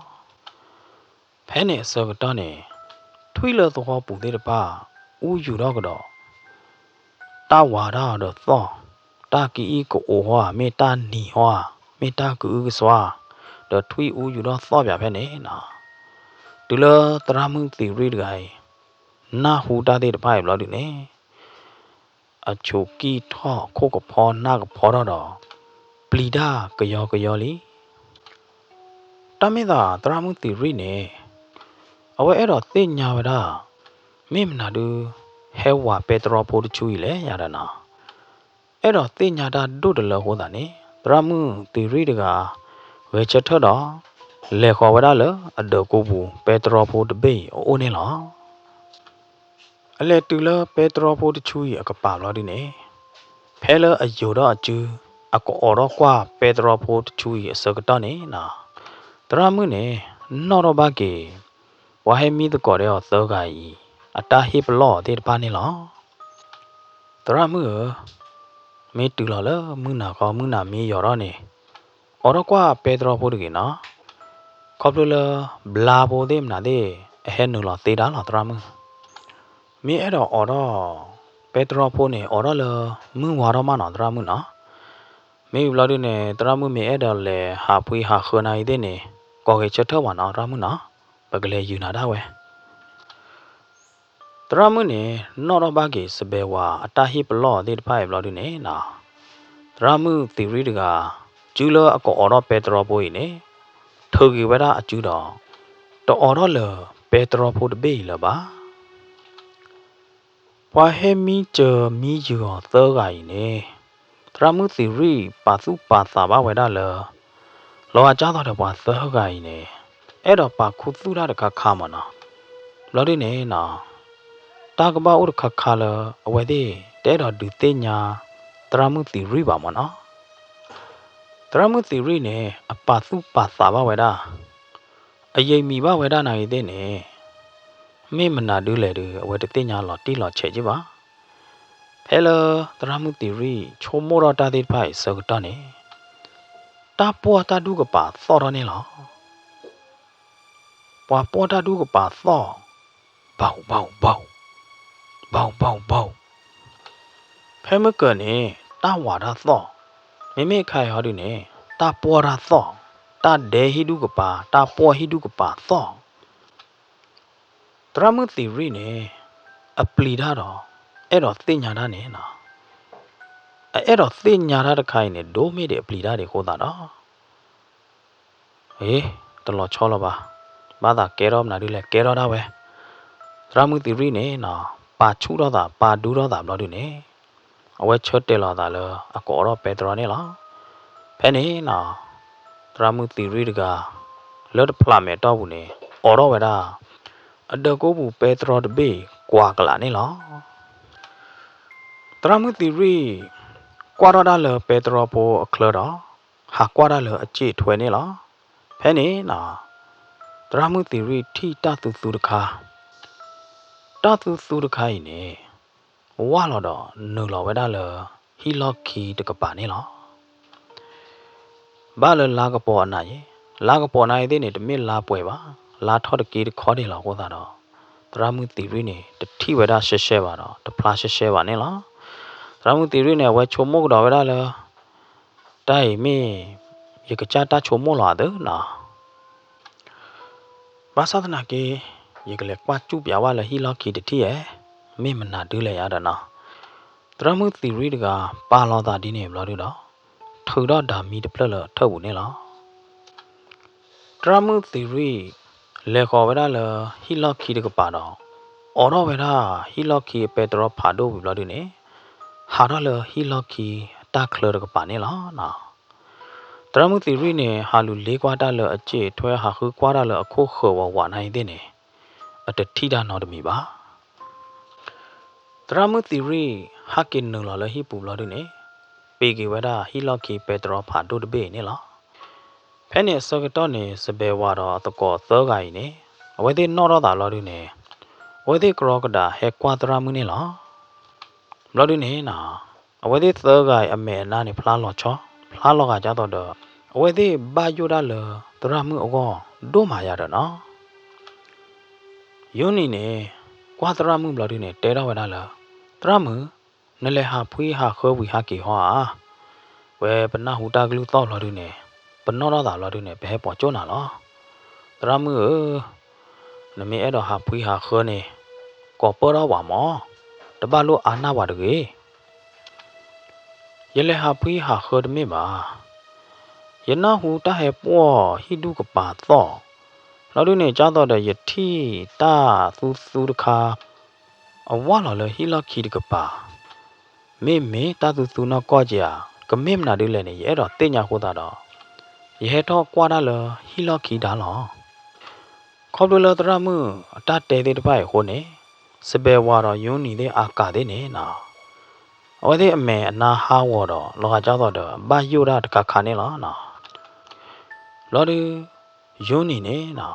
ဖဲန့ၣ်အဆၢကတီၢ်န့ၣ် ထွံၣ်လၢသဝီပူၤသ့ၣ်တဖၣ် အူယူၤထီၣ်ကဒီး တၢ်ဝးတၢ်အီၤဒီးသီၣ်, တၢ်ကအံၣ်ကအိၣ်ဟီဧါ, မ့ၢ်တၢ်နံၤဟီဧါ, မ့ၢ်တၢ်ကအုကစွါ, ဒီးထွံၣ်အူယူၤထီၣ်သီၣ်ပၠးဖဲန့ၣ်နီၤ. တုၤလၢသရၣ်မုၣ်သံရံၣ်တဂၤအံၤ နၢ်ဟူတၢ်သ့ၣ်တဖၣ်အံၤဘျီဒုန့ၣ် အစူၤကံၢ်ထီၣ်ခိၣ်ကဖီနၢ်ကဖီထီၣ်ဒီး ပျံၤတၢ်ကယီကယီလံ. တၢ်မ့ၢ်သးသရၣ်မုၣ်သံရံၣ်န့ၣ် အဝဲအဲၣ်ဒိးသ့ၣ်ညါဝဲဒၣ် မ့ၢ်မနုၤဒု ဟဲဝးပဲတြီဖိတဆူအံၤလဲၣ်ယၤဒီးနီၤ. အဲၣ်ဒိးသ့ၣ်ညါတၢ်ဒိၣ်တလၢအဃိသတးန့ၣ် သရၣ်မုၣ်သံရံၣ်တဂၤ ဂဲၤဆၢထၢၣ်ဒီး လဲၤဃီၤဝဲဒၣ်လၢအဒၢးကိးပူၤ ပဲတြီဖိတဘ့ၣ်အံၤအအိၣ်န့ၣ်လီၤ. အလဲၤတုၤလၢပဲတြီဖိတဆူအံၤအကပၤဘျီဒုန့ၣ် ဖဲလၢအယိၤထီၣ်အစု အကအိးထီၣ်ကွၢ်ပဲတြီဖိတဆူအံၤအဆၢကတီၢ်န့ၣ်နီၤ သရၣ်မုၣ်န့ၣ် နီၣ်ထီၣ်ဘၣ်က့ၤ ပှၤဟဲမံသကိးဒီးအီၤသၢဂၤအံၤ အတၢ်ဟ့ၣ်ပလီၢ်အီၤသ့ၣ်တဖၣ်န့ၣ်လီၤ. သရၣ်မုၣ်ဧၢ, မ့ၢ်တုၤလီၤလၢမုၢ်နၤခီ မုၢ်နၤမ့ၢ်ယိၤထီၣ်န့ၣ် အိးထီၣ်ကွၢ်ပဲတြီဖိတဂ့ၤနီၤ. ခီဖျိလၢဘျါဖိသ့ၣ်မနုၤသ့ၣ် အဟဲနုာ်လီၤသ့ဒၣ်လီၤသရၣ်မုၣ်. မ့ၢ်အဲၣ်ဒိးအိးထီၣ်ပဲတြီဖိန့ၣ် အိးထီၣ်လၢမုၢ်ဝါထီၣ်မးနီၤသရၣ်မုၣ်နီၤ. မ့ၢ်ဘျီဒုန့ၣ် သရၣ်မုၣ်မ့ၢ်အဲၣ်ဒိးလဲၤဟးဖှံဟးဃၢနၤအံၤသ့ၣ်န့ၣ် ကိးဂဲၤဆၢထၢၣ်ဘၣ်နီၤသရၣ်မုၣ်နီၤ. ပကလဲၤယုာ်နၤဒၣ်ဝဲ သရၣ်မုၣ်န့ၣ် နီၣ်ထီၣ်ဘၣ်က့ၤစဘဲဝၤအတၢ်ဟ့ၣ်ပလီၢ်သ့ၣ်တဖၣ်အံၤဘျီဒုန့ၣ်နီၤ သရၣ်မုၣ်သံရံၣ်တဂၤ စုလၢအကအိးထီၣ်ပဲတြီဖိအံၤန့ၣ် ထုးက့ၤဝဲဒၣ်အစုဒီး တအိးထီၣ်လၢပဲတြီဖိတဘ့ၣ်အံၤလၢၤဘၣ်. ပှၤဟဲမံစၢၤမံယုာ်အီၤသၢဂၤအံၤန့ၣ် သရၣ်မုၣ်သံရံၣ်ပာ်သူၣ်ပာ်သးဘၣ်ဝဲဒၣ်လၢ လီၤဂာ်ကၢ်သိးဒီးပှၤသၢဂၤအံၤန့ၣ် အဲၣ်ဒိးပာ်ခူသူၣ်တၢ်တခါခါမးနီၤ. ဘျီဒုန့ၣ်နီၤ တၢ်ကဘၣ်အိၣ်တခါခါလၢ အဝဲသ့ၣ်တအဲၣ်ဒိးဒုးသ့ၣ်ညါ သရၣ်မုၣ်သံရံၣ်ဘၣ်မးနီၤ. သရၣ်မုၣ်သံရံၣ်န့ၣ် အပာ်သူၣ်ပာ်သးဘၣ်ဝဲဒၣ် အယံာ်မံၤဘၣ်ဝဲဒၣ်နၤဂ့ၤသ့ၣ်န့ၣ် မ့ၢ်မနုၤဒုလဲၣ်ဒု အဝဲတသ့ၣ်ညါလီၤတံၢ်လီၤဆဲးက့ဘၣ်. ဖဲလၢသရၣ်မုၣ်သံရံၣ်ဆိကမိၣ်ထီၣ်တၢ်သ့ၣ်တဖၣ်အံၤအဆၢကတီၢ်န့ၣ် တၢ်ပှီၢ်တၢ်ဒူၣ်ကပာ်သီၣ်ထီၣ်န့ၣ်လီၤ. ပှၤပှီၢ်တၢ်ဒူၣ်ကပာ်သီၣ်, ဘၣ်ဘၣ်ဘၣ်, ဘၣ်ဘၣ်ဘၣ်, ဖဲမုၢ်ကၢၤန့ၣ် တၢ်ဝးတၢ်သီၣ်, မ့မ့ၢ်ခါအံၤဟီဒုန့ၣ် တၢ်ပှီၢ်တၢ်သီၣ်, တၢ်ဒဲဟံၣ်ဒူၣ်ကပၤ, တၢ်ပှီၢ်ဟံၣ်ဒူၣ်ကပာ်သီၣ် သရၣ်မုၣ်သံရံၣ်န့ၣ် အပျံၤတၢ်ဒီး အဲၣ်ဒိးသ့ၣ်ညါတၢ်န့ၣ်လီၤ. အအဲၣ်ဒိးသ့ၣ်ညါတၢ်တခါအံၤန့ၣ် ဒိၣ်မ့ၢ်ဒံးအပျံၤတၢ်ဒံးအဃိသတးဒီး, အ့, တလီၤဆီလီၤဘၣ်, ဘၣ်သးကဲထီၣ်မနုၤဒုလဲၣ် ကဲထီၣ်ဒၣ်ဝဲ. သရၣ်မုၣ်သံရံၣ်န့ၣ် ပာ်ဆူၣ်ထီၣ်သး ပာ်ဒူထီၣ်သးဘျီဒုန့ၣ် အဝဲဆၢတဲာ်လီၤသးလၢအကအိးထီၣ်ပဲတြီန့ၣ်လီၤ. ဖဲန့ၣ်နီၤ, သရၣ်မုၣ်သံရံၣ်တဂၤ လၢတဖျးမဲာ်တီၢ်ပူၤန့ၣ် အိးထီၣ်ဝဲဒၣ် အဒၢးကိးပူၤပဲတြီတဘ့ၣ်ကွၢ်ကလာ်န့ၣ်လီၤ. သရၣ်မုၣ်သံရံၣ် ကွၢ်ထီၣ်တၢ်လၢပဲတြီဖိအချၢဒီး ဟးကွၢ်တၢ်လၢအစ့ၣ်ထွဲန့ၣ်လီၤ. ဖဲန့ၣ်နီၤ, သရၣ်မုၣ်သံရံၣ်ထံၣ်တၢ်သူသူတခါ, တၢ်သူသူတခါအံၤန့ၣ် ဝၢ်လီၤဒီးနုာ်လီၤဝဲဒၣ်လၢ ဟံၣ်လီၢ်ခံတကပၤန့ၣ်လီၤ. ဘၣ်လၢလါကပီၤအနၤအံၤ, လါကပီၤနၤအံၤသ့ၣ်န့ၣ် တမ့ၢ်လါပှဲၤဘၣ်, လါထီၣ်တက့တခီဒံးလီၤအဃိသတးဒီး, သရၣ်မုၣ်သံရံၣ်န့ၣ် တထံၣ်ဝဲဒၣ်ရှဲရှဲဘၣ်ဒီး တဖျါရှဲရှဲဘၣ်န့ၣ်လီၤ. သရၣ်မုၣ်သံရံၣ်န့ၣ် အဝဲဆိကမိၣ်ကဒီးဝဲဒၣ်လၢ တၢ်အံၤမ့ၢ် ယကစၢ်တၢ်ဆိကမိၣ်လီၤအသးနီၤ. ဘၣ်ဆၣ်သနာ်က့ ယကလဲၤကွၢ်စူၣ်ပၠးဝဲလၢဟံၣ်လီၢ်ခံတထံၣ်ဧါ, မ့ၢ်မနုၤဒုလဲၣ်ယါဒီးနီၤ. သရၣ်မုၣ်သံရံၣ်တဂၤ ပာ်လီၤသးဒ်န့ၣ်ဘျီဒုဒီး, ထုးထီၣ်ဒၣ်မံတဖျၢၣ်လၢအထၢၣ်ပူၤန့ၣ်လီၤ. သရၣ်မုၣ်သံရံၣ် လဲၤဃီၤဝဲဒၣ်လၢဟံၣ်လီၢ်ခံတကပၤဒီး အိးထီၣ်ဝဲဒၣ်ဟံၣ်လီၢ်ခံအပဲတြီဖးဒိၣ်ဝံၤဘျီဒုန့ၣ်, ဟးထီၣ်လၢဟံၣ်လီၢ်ခံအတၢ်ချၢတကပၤန့ၣ်လီၤ. သရၣ်မုၣ်သံရံၣ်န့ၣ် ဟးလူၤလ့ကွၢ်တၢ်လၢအစ့ၣ်ထွဲ ဟးဃုကွၢ်တၢ်လၢအခိၣ်ဃၢၤဝးဝးနၤအံၤသ့ၣ်န့ၣ်, အတထံၣ်တၢ်နီတမံၤဘၣ်. သရၣ်မုၣ်သံရံၣ် ဟးက့ၤနုာ်လီၤလၢဟံၣ်ပူၤဘျီဒုန့ၣ်, ပ့ၤက့ၤဝဲဒၣ်ဟံၣ်လီၢ်ခံပဲတြီဖးဒိၣ်တဘ့ၣ်အံၤန့ၣ်လီၤ. ဖဲန့ၣ်အဆၢကတီၢ်န့ၣ် စဘဲးဝၤဒီးအသကိးသၢဂၤအံၤန့ၣ်, အဝဲသ့ၣ်နီၣ်ထီၣ်သးဘျီဒုန့ၣ်, အဝဲသ့ၣ်ကရီကဒးဟဲကွၢ်သရၣ်မုၣ်န့ၣ်လီၤ. ဘျီဒုန့ၣ်နီၤ, အဝဲသ့ၣ်သၢဂၤအံၤအမဲာ်အနါန့ၣ် ဖျါလီၤဆီ, ဖျါလီၤဂာ်ဒ်သိးဒီး အဝဲသ့ၣ်ဘၣ်ယိၣ်ဒၣ်လၢသရၣ်မုၣ်အဂီၢ်ဒိၣ်မးယါဒီးနီၤ. ယူနံၤန့ၣ် ကွၢ်သရၣ်မုၣ်ဘျီဒုန့ၣ် တဲထီၣ်ဝဲဒၣ်လၢ, သရၣ်မုၣ်, နလဲၤဟးဖှံဟးဃၢဝံၤဟးက့ၤဟီဧါ. ဝဲပနၢ်ဟူတၢ်ကလုၢ်သီၣ်ဘျီဒုန့ၣ်, ပနီၣ်ထီၣ်သးဘျီဒုန့ၣ် ပဟဲပိာ်ကၠိၣ်နၤလီၤ. သရၣ်မုၣ်ဧၢ, နမ့ၢ်အဲၣ်ဒိးဟးဖှံဟးဃၢန့ၣ်, ကိးပၢၢ်ထီၣ်ပှၤမၢ်, တဘၣ်လိၣ်အါနၢ်ပှၤတဂ့ၤ. ယလဲၤဟးဖှံဟးဃၢတမ့ၢ်ဘၣ်. ယနၢ်ဟူတၢ်ဟဲပှီၢ်ဟံၣ်ဒူၣ်ကပၤသီၣ်, ဘျီဒုန့ၣ် ကၢ်သိးဒီးယထံၣ်တၢ်သူသူတခါ အဝၢ်လီၤလၢဟံၣ်လီၢ်ခံတကပၤ, မ့မ့ၢ်တၢ်သူသူနီၢ်ကီၢ်က့ၤဧါ, ကမ့ၢ်မနုၤဒ်လဲၣ်န့ၣ် ယအဲၣ်ဒိးသ့ၣ်ညါအဃိသတးဒီး, ယဟဲထီၣ်ကွၢ်တၢ်လၢဟံၣ်လီၢ်ခံဒါလီၤ. ခီဖျိလၢသရၣ်မုၣ်အတၢ်တဲသ့ၣ်တဖၣ်အံၤအဃိန့ၣ်, စဘဲးဝၤဒီးယူနံၤသ့ၣ်အါကးသ့ၣ်န့ၣ်နီၤ, အဝဲသ့ၣ်အမဲာ်အနါဟးဂီၤဒီး လီၤဂာ်ကၢ်သိးဒီး ဘၣ်ယိၣ်ဒၣ်တခါခါန့ၣ်လီၤ. ဘျီဒု ယူနံၤန့ၣ်နီၤ,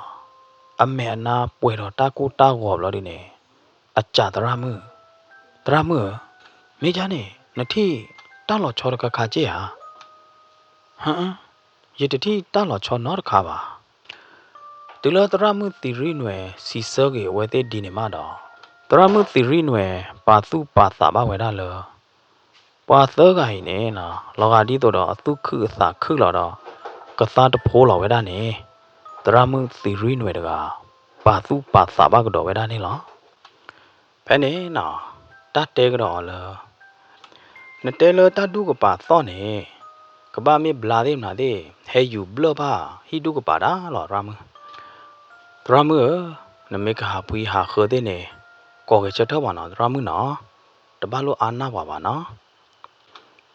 အမဲာ်အနါပှဲၤဒီးတၢ်ကိၢ်တၢ်ဂီၤဘျီဒုန့ၣ်, အစံးသရၣ်မုၣ်, သရၣ်မုၣ်ဧၢ, မ့ၢ်ဒ်န့ၣ် နထံၣ်တၢ်လီၤဆီတခါခါက့ၢ်ဧါ. ဟ, ယတထံၣ်တၢ်လီၤဆီနီတခါဘၣ်. တုၤလၢသရၣ်မုၣ်သံရံၣ်နွဲၣ် စံးဆၢက့ၤအဝဲသ့ၣ်ဒ်န့ၣ်မးဒီး, သရၣ်မုၣ်သံရံၣ်နွဲၣ် ပာ်သူၣ်ပာ်သးဘၣ်ဝဲဒၣ်လၢ ပှၤသၢဂၤအံၤန့ၣ်နီၤ, လီၤဂာ်ဒ်သိးဒီးအသူၣ်ခုသးခုလီၤဒီး ကသါတဖိလီၤဝဲဒၣ်န့ၣ်, သရၣ်မုၣ်သံရံၣ်နွဲၣ်တဂၤ ပာ်သူၣ်ပာ်သးဘၣ်ကဒီးဝဲဒၣ်န့ၣ်လီၤ. ဖဲန့ၣ်နီၤ, တၢ်တဲကဒီးအီၤလၢ နတဲလၢတၢ်ဒူၣ်ကပၤသီၣ်န့ၣ်, ကဘၣ်မ့ၢ်ဘျါသ့ၣ်မနုၤသ့ၣ် ဟဲယူၤဘျၢၣ်ဘၣ်ဟံၣ်ဒူၣ်ကပၤဒၣ်လီၤ သရၣ်မုၣ်. သရၣ်မုၣ်ဧၢ, နမ့ၢ်ကဟးဖှံဟးဃၢသ့ၣ်န့ၣ်, ကိးက့ၤဆၢထၢၣ်ပှၤနီၤ သရၣ်မုၣ်နီၤ, တဘၣ်လိၣ်အါနၢ်ပှၤဘၣ်နီၤ.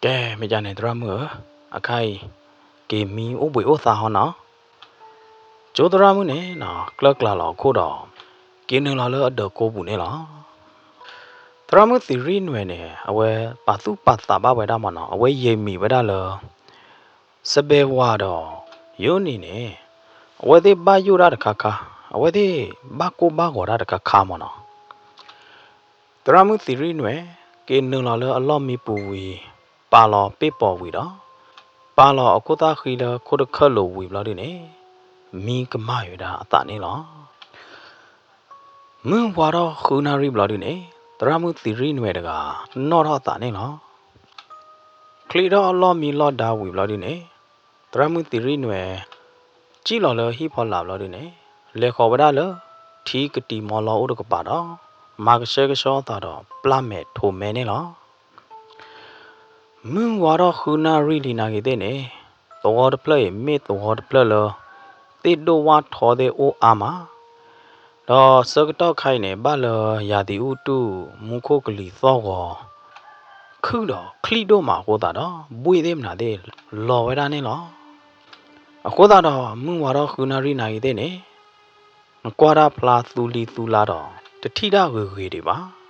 ကဲ မ့ၢ်ဒ်န့ၣ် သရၣ်မုၣ်ဧၢ, အခါအံၤ က့ၤမံအိၣ်ဘှံးအိၣ်သါဟီနီၤ. ကၠိသရၣ်မုၣ်န့ၣ်နီၤ ကျၢၢ်ကျါလီၤအခိၣ်ဒီး က့ၤနုာ်လီၤလၢအဒၢးကိးပူၤန့ၣ်လီၤ. သရၣ်မုၣ်သံရံၣ်နွဲၣ်န့ၣ် အဝဲပာ်သူၣ်ပာ်သးဘၣ်ဝဲဒၣ်မးနီၤ, အဝဲယံာ်မံၤဝဲဒၣ်လၢ စဘဲးဝၤဒီး ယူနံၤန့ၣ် အဝဲသ့ၣ်ဘၣ်ယိၣ်ဒၣ်တခါခါ, အဝဲသ့ၣ်ဘၣ်ကိၢ်ဘၣ်ဂီၤဒၣ်တခါခါမးနီၤ. သရၣ်မုၣ်သံရံၣ်နွဲၣ် က့ၤနုာ်လီၤလၢအလီၢ်မံပူၤဝံၤ ပာ်လီၤပ့ၢ်ပိာ်ဝံၤဒီး ပာ်လီၤအခိၣ်သၣ်ဃံလၢခိၣ်တခၢၣ်လိၤဝံၤဘျီဒုန့ၣ်, မံကမၣ်ဝဲဒၣ်အသးန့ၣ်လီၤ. မုၢ်ဝါထီၣ်ဃုနၣ်ရံၣ်ဘျီဒုန့ၣ်, သရၣ်မုၣ်သံရံၣ်နွဲၣ်တဂၤ နီၣ်ထီၣ်အသးန့ၣ်လီၤ. ချံထီၣ်အလီၢ်မံလီၢ်ဒါဝံၤဘျီဒုန့ၣ်, သရၣ်မုၣ်သံရံၣ်နွဲၣ် စံၣ်လီၤလၢဟံၣ်ဖီလာ်ဘျီဒုန့ၣ်, လဲၤဃီၤဝဲဒၣ်လၢ ထံကတံၤမီလီအိၣ်တကပၤဒီး, မၤကဆှဲကဆှီအသးဒီး ပျၢ်မဲာ်ထိးမဲန့ၣ်လီၤ. မုၢ်ဝါထီၣ်ဃုနၣ်ရံၣ်လံနာ်က့ၤသ့ၣ်န့ၣ်, သဝီတဖျၢၣ်အံၤမ့ၢ်သဝီတဖျၢၣ်လၢ သ့ၣ်ဒိၣ်ဝၣ်ထီသ့ၣ်အိၣ်အါမး, ဒီးဆၢကတီၢ်ခါအံၤန့ၣ် ဘၣ်လၢယၤသံးအူတူၢ် မူခိၣ်ကလံၤသီၣ်ဂီၤ ခုၣ်ဒီးချံၣ်ဒိၣ်မးအဃိသတးဒီး ဘှ့ၣ်သ့ၣ်မနုၤသ့ၣ်လီၤဝဲဒၣ်န့ၣ်လီၤ. အဃိသတးဒီး မုၢ်ဝါထီၣ်ဃုနၣ်ရံၣ်နာ်က့ၤသ့ၣ်န့ၣ်, နကွၢ်တၢ်ဖျါသူလံၤသူလၤဒီး တထံၣ်တၢ်ဂ့ၤဂ့ၤဒံးဘၣ်.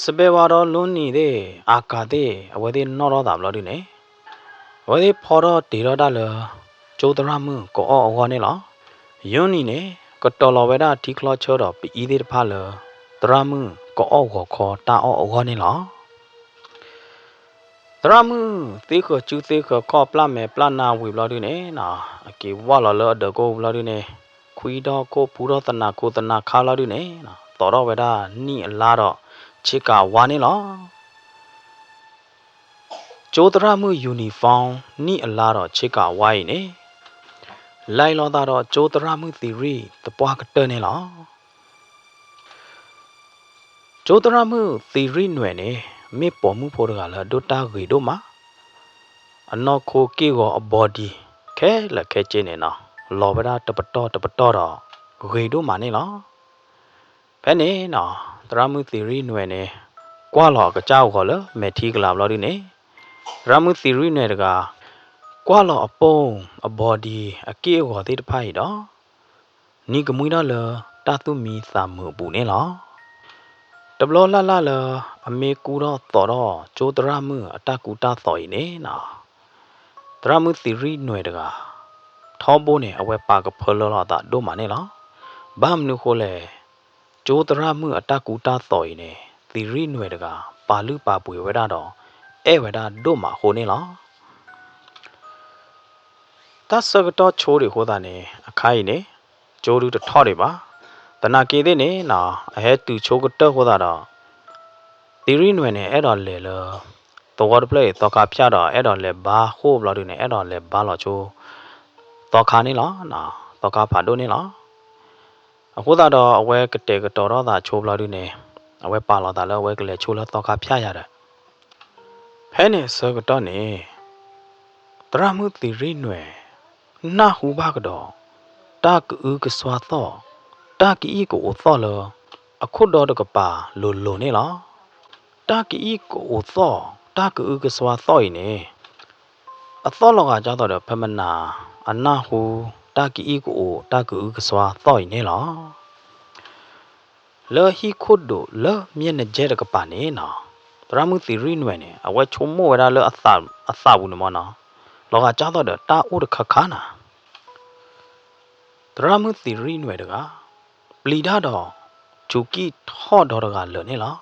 စဘဲဝါဒီးလိနံၤသ့ၣ် အါကၤသ့ၣ် အဝဲသ့ၣ်နီၣ်ထီၣ်သးဘျီဒုန့ၣ်, အဝဲသ့ၣ်ဖီထီၣ်တ့ၤထီၣ်တၢ်လၢ ကၠိသရၣ်မုၣ်ကအီၣ်အဂီၢ်န့ၣ်လီၤ. ယူနံၤန့ၣ် ကတီၤလီၤဝဲဒၣ်ထံချီဆၢဒီးပအံၤသ့ၣ်တဖၣ်လၢ သရၣ်မုၣ်ကအီၣ်ဂီၤခီတၢ်အီၣ်အဂီၢ်န့ၣ်လီၤ. သရၣ်မုၣ်သ့ဃၢၤစုသ့ဃၢၤခီၣ်ပျၢ်မဲာ်ပျၢ်နါဝံၤဘျီဒုန့ၣ်, အက့ၤဝၢ်လီၤလၢအဒၢးကိၢ်ဘျီဒုန့ၣ်, ခွံထီၣ်ခိၣ်ဖူထီၣ်သနၤခိသနၤခါဘျီဒုန့ၣ်, သိးထီၣ်ဝဲဒၣ်နံၣ်အလါဒီးဆ့ကၤဝါန့ၣ်လီၤ. ကၠိသရၣ်မုၣ် uniform နံၣ်အလါဒီးဆ့ကၤဝါအံၤန့ၣ်, လဲၤလိာ်သးဒီးကၠိသရၣ်မုၣ်သံရံၣ်သပှၢ်ကတၢၢ်န့ၣ်လီၤ. ကၠိသရၣ်မုၣ်သံရံၣ်နွဲၣ်န့ၣ် မ့ၢ်ပိာ်မုၣ်ဖိတဂၤလၢအဒိၣ်တၢ်ဂ့ၤဒိၣ်မး, အနီၢ်ခိက့ၢ်ဂီၤအ body ခဲလၢာ်ခဲဆ့န့ၣ်နီၤ, လီၤဝဲဒၣ်တပတီၢ်တပတီၢ်ဒီး ဂ့ၤဒိၣ်မးန့ၣ်လီၤ. ဖဲန့ၣ်နီၤ, သရၣ်မုၣ်သံရံၣ်နွဲၣ်န့ၣ် ကွၢ်လီၤအကစၢ်အဂီၤလၢမဲာ်ထံကလၤဘျီဒုန့ၣ်, သရၣ်မုၣ်သံရံၣ်နွဲၣ်တဂၤ ကွၢ်လီၤအပိၢ်အ body အက့ၢ်အဂီၤသ့ၣ်တဖၣ်အံၤဒီး နံၤကမှံထီၣ်လၢတၢ်သူၣ်မံသးမုာ်အပူၤန့ၣ်လီၤ. တဘျီလၢ်လၢ်လၢအမ့ၢ်ကူၣ်ထီၣ်သိးထီၣ်ကၠိသရၣ်မုၣ်အတၢ်ကူတၢ်သိးအံၤန့ၣ်နီၤ, သရၣ်မုၣ်သံရံၣ်နွဲၣ်တဂၤ ထီဘိန့ၣ် အဝဲပာ်ကဖၢလၢလီၤအသးဒိၣ်မးန့ၣ်လီၤ. ဘၣ်မနုၤဃိလဲၣ်, ကၠိသရၣ်မုၣ်အတၢ်ကူတၢ်သိးအံၤန့ၣ် သံရံၣ်နွဲၣ်တဂၤ ပာ်လုၢ်ပာ်ပှ့ၤဝဲဒၣ်ဒီး အဲၣ်ဝဲဒၣ်ဒိၣ်မးအဃိန့ၣ်လီၤ. တၢ်ဆၢကတီၢ်ဆိဒံးအဃိသတးန့ၣ် အခါအံၤန့ၣ် ကၠိဒုတထီၣ်ဒံးဘၣ်. သနာ်က့သ့ၣ်န့ၣ်နီၤ, အဟဲတုၤဆိကတၢၢ်အဃိသတးဒီး သံရံၣ်နွဲၣ်န့ၣ် အဲၣ်ဒိးလဲၤလၢ သဝီတဖျၢၣ်အံၤ သီခါဖၠၣ်ဒီး အဲၣ်ဒိးလဲၤဘါဃိၣ်ဘျီဒုန့ၣ် အဲၣ်ဒိးလဲၤဘါလီၤဆိ သီခါန့ၣ်လီၤ. သီခါဖးဒိၣ်န့ၣ်လီၤ. အဃိသတးဒီး အဝဲကတဲာ်ကတီၤထီၣ်သးဆိဘျီဒုန့ၣ် အဝဲပာ်လီၤသးလၢအဝဲကလဲၤဆိလၢသီခါဖၠၣ်ယၤဒီး ဖဲန့ၣ်အဆၢကတီၢ်န့ၣ် သရၣ်မုၣ်သံရံၣ်နွဲၣ် နၢ်ဟူဘၣ်ကဒီး တၢ်ကအုကစွါသီၣ်, တၢ်ကအံၣ်ကအိးသီၣ်လၢ အခိၣ်ဒီတကပၤလိၤလိၤန့ၣ်လီၤ. တၢ်ကအံၣ်ကအိးသီၣ်, တၢ်ကအုကစွါသီၣ်အံၤန့ၣ် အသီၣ်လီၤဂာ်ကၢ်သိးဒီး ဖဲမနၤ အနၢ်ဟူ တၢ်ကအံၣ်ကအိး တၢ်ကအုကစွါသီၣ်အံၤန့ၣ်လီၤ. လၢဟံၣ်ခိၣ်ဒိးလၢမၠဲၣ်နကဲၣ်တကပၤန့ၣ်နီၤ, သရၣ်မုၣ်သံရံၣ်နွဲၣ်န့ၣ် အဝဲဆိကမိၣ်ဝဲဒၣ်လၢ အသးပူၤန့ၣ်မ့ၢ်နီၤ, လီၤဂာ်ကၢ်သိးဒီးတၢ်အိၣ်တခါခါနၤ သရၣ်မုၣ်သံရံၣ်နွဲၣ်တဂၤ ပျံၤတၢ်ဒီး ဆူးကံၢ်ထီၣ်ဒီတဂၤလၢာ်န့ၣ်လီၤ.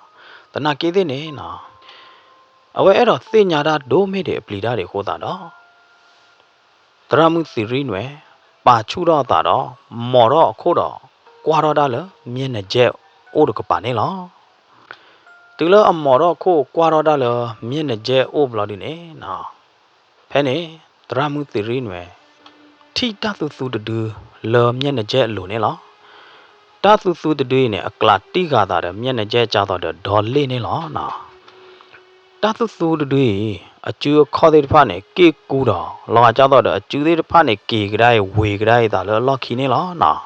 သနာ်က့သ့ၣ်န့ၣ်နီၤ, အဝဲအဲၣ်ဒိးသ့ၣ်ညါတၢ်ဒိၣ်မ့ၢ်ဒံးအပျံၤတၢ်ဒံးအဃိသတးဒီး သရၣ်မုၣ်သံရံၣ်နွဲၣ် ပာ်ဆူၣ်ထီၣ်အသးဒီး မိာ်ထီၣ်အခိၣ်ဒီး ကွၢ်ထီၣ်တၢ်လၢမၠဲၣ်နကဲၣ်အိၣ်တကပၤန့ၣ်လီၤ. တုၤလၢအမိာ်ထီၣ်အခိၣ်ကွၢ်ထီၣ်တၢ်လၢမၠဲၣ်နကဲၣ်အိၣ်ဘျီဒုန့ၣ်နီၤ, ဖဲန့ၣ် သရၣ်မုၣ်သံရံၣ်နွဲၣ် ထံၣ်တၢ်သူသူတဒုလၢမၠဲၣ်နကဲၣ်အလိၤန့ၣ်လီၤ. တၢ်သူသူတဒုအံၤန့ၣ် အကျးတံၢ်ဃာ်သးဒီးမၠဲၣ်နကဲၣ်ကၢ်သိးဒီးဒီလ့ၣ်န့ၣ်လီၤ. တၢ်သူသူတဒုအံၤ အစုအခီၣ်သ့ၣ်တဖၣ်န့ၣ် က့ၢ်ကူဒီး လီၤဂာ်ကၢ်သိးဒီးအစုသ့ၣ်တဖၣ်န့ၣ် က့ၤကဒါအံၤဝ့ၤကဒါအံၤသးလၢအလီၢ်ခံန့ၣ်လီၤနီ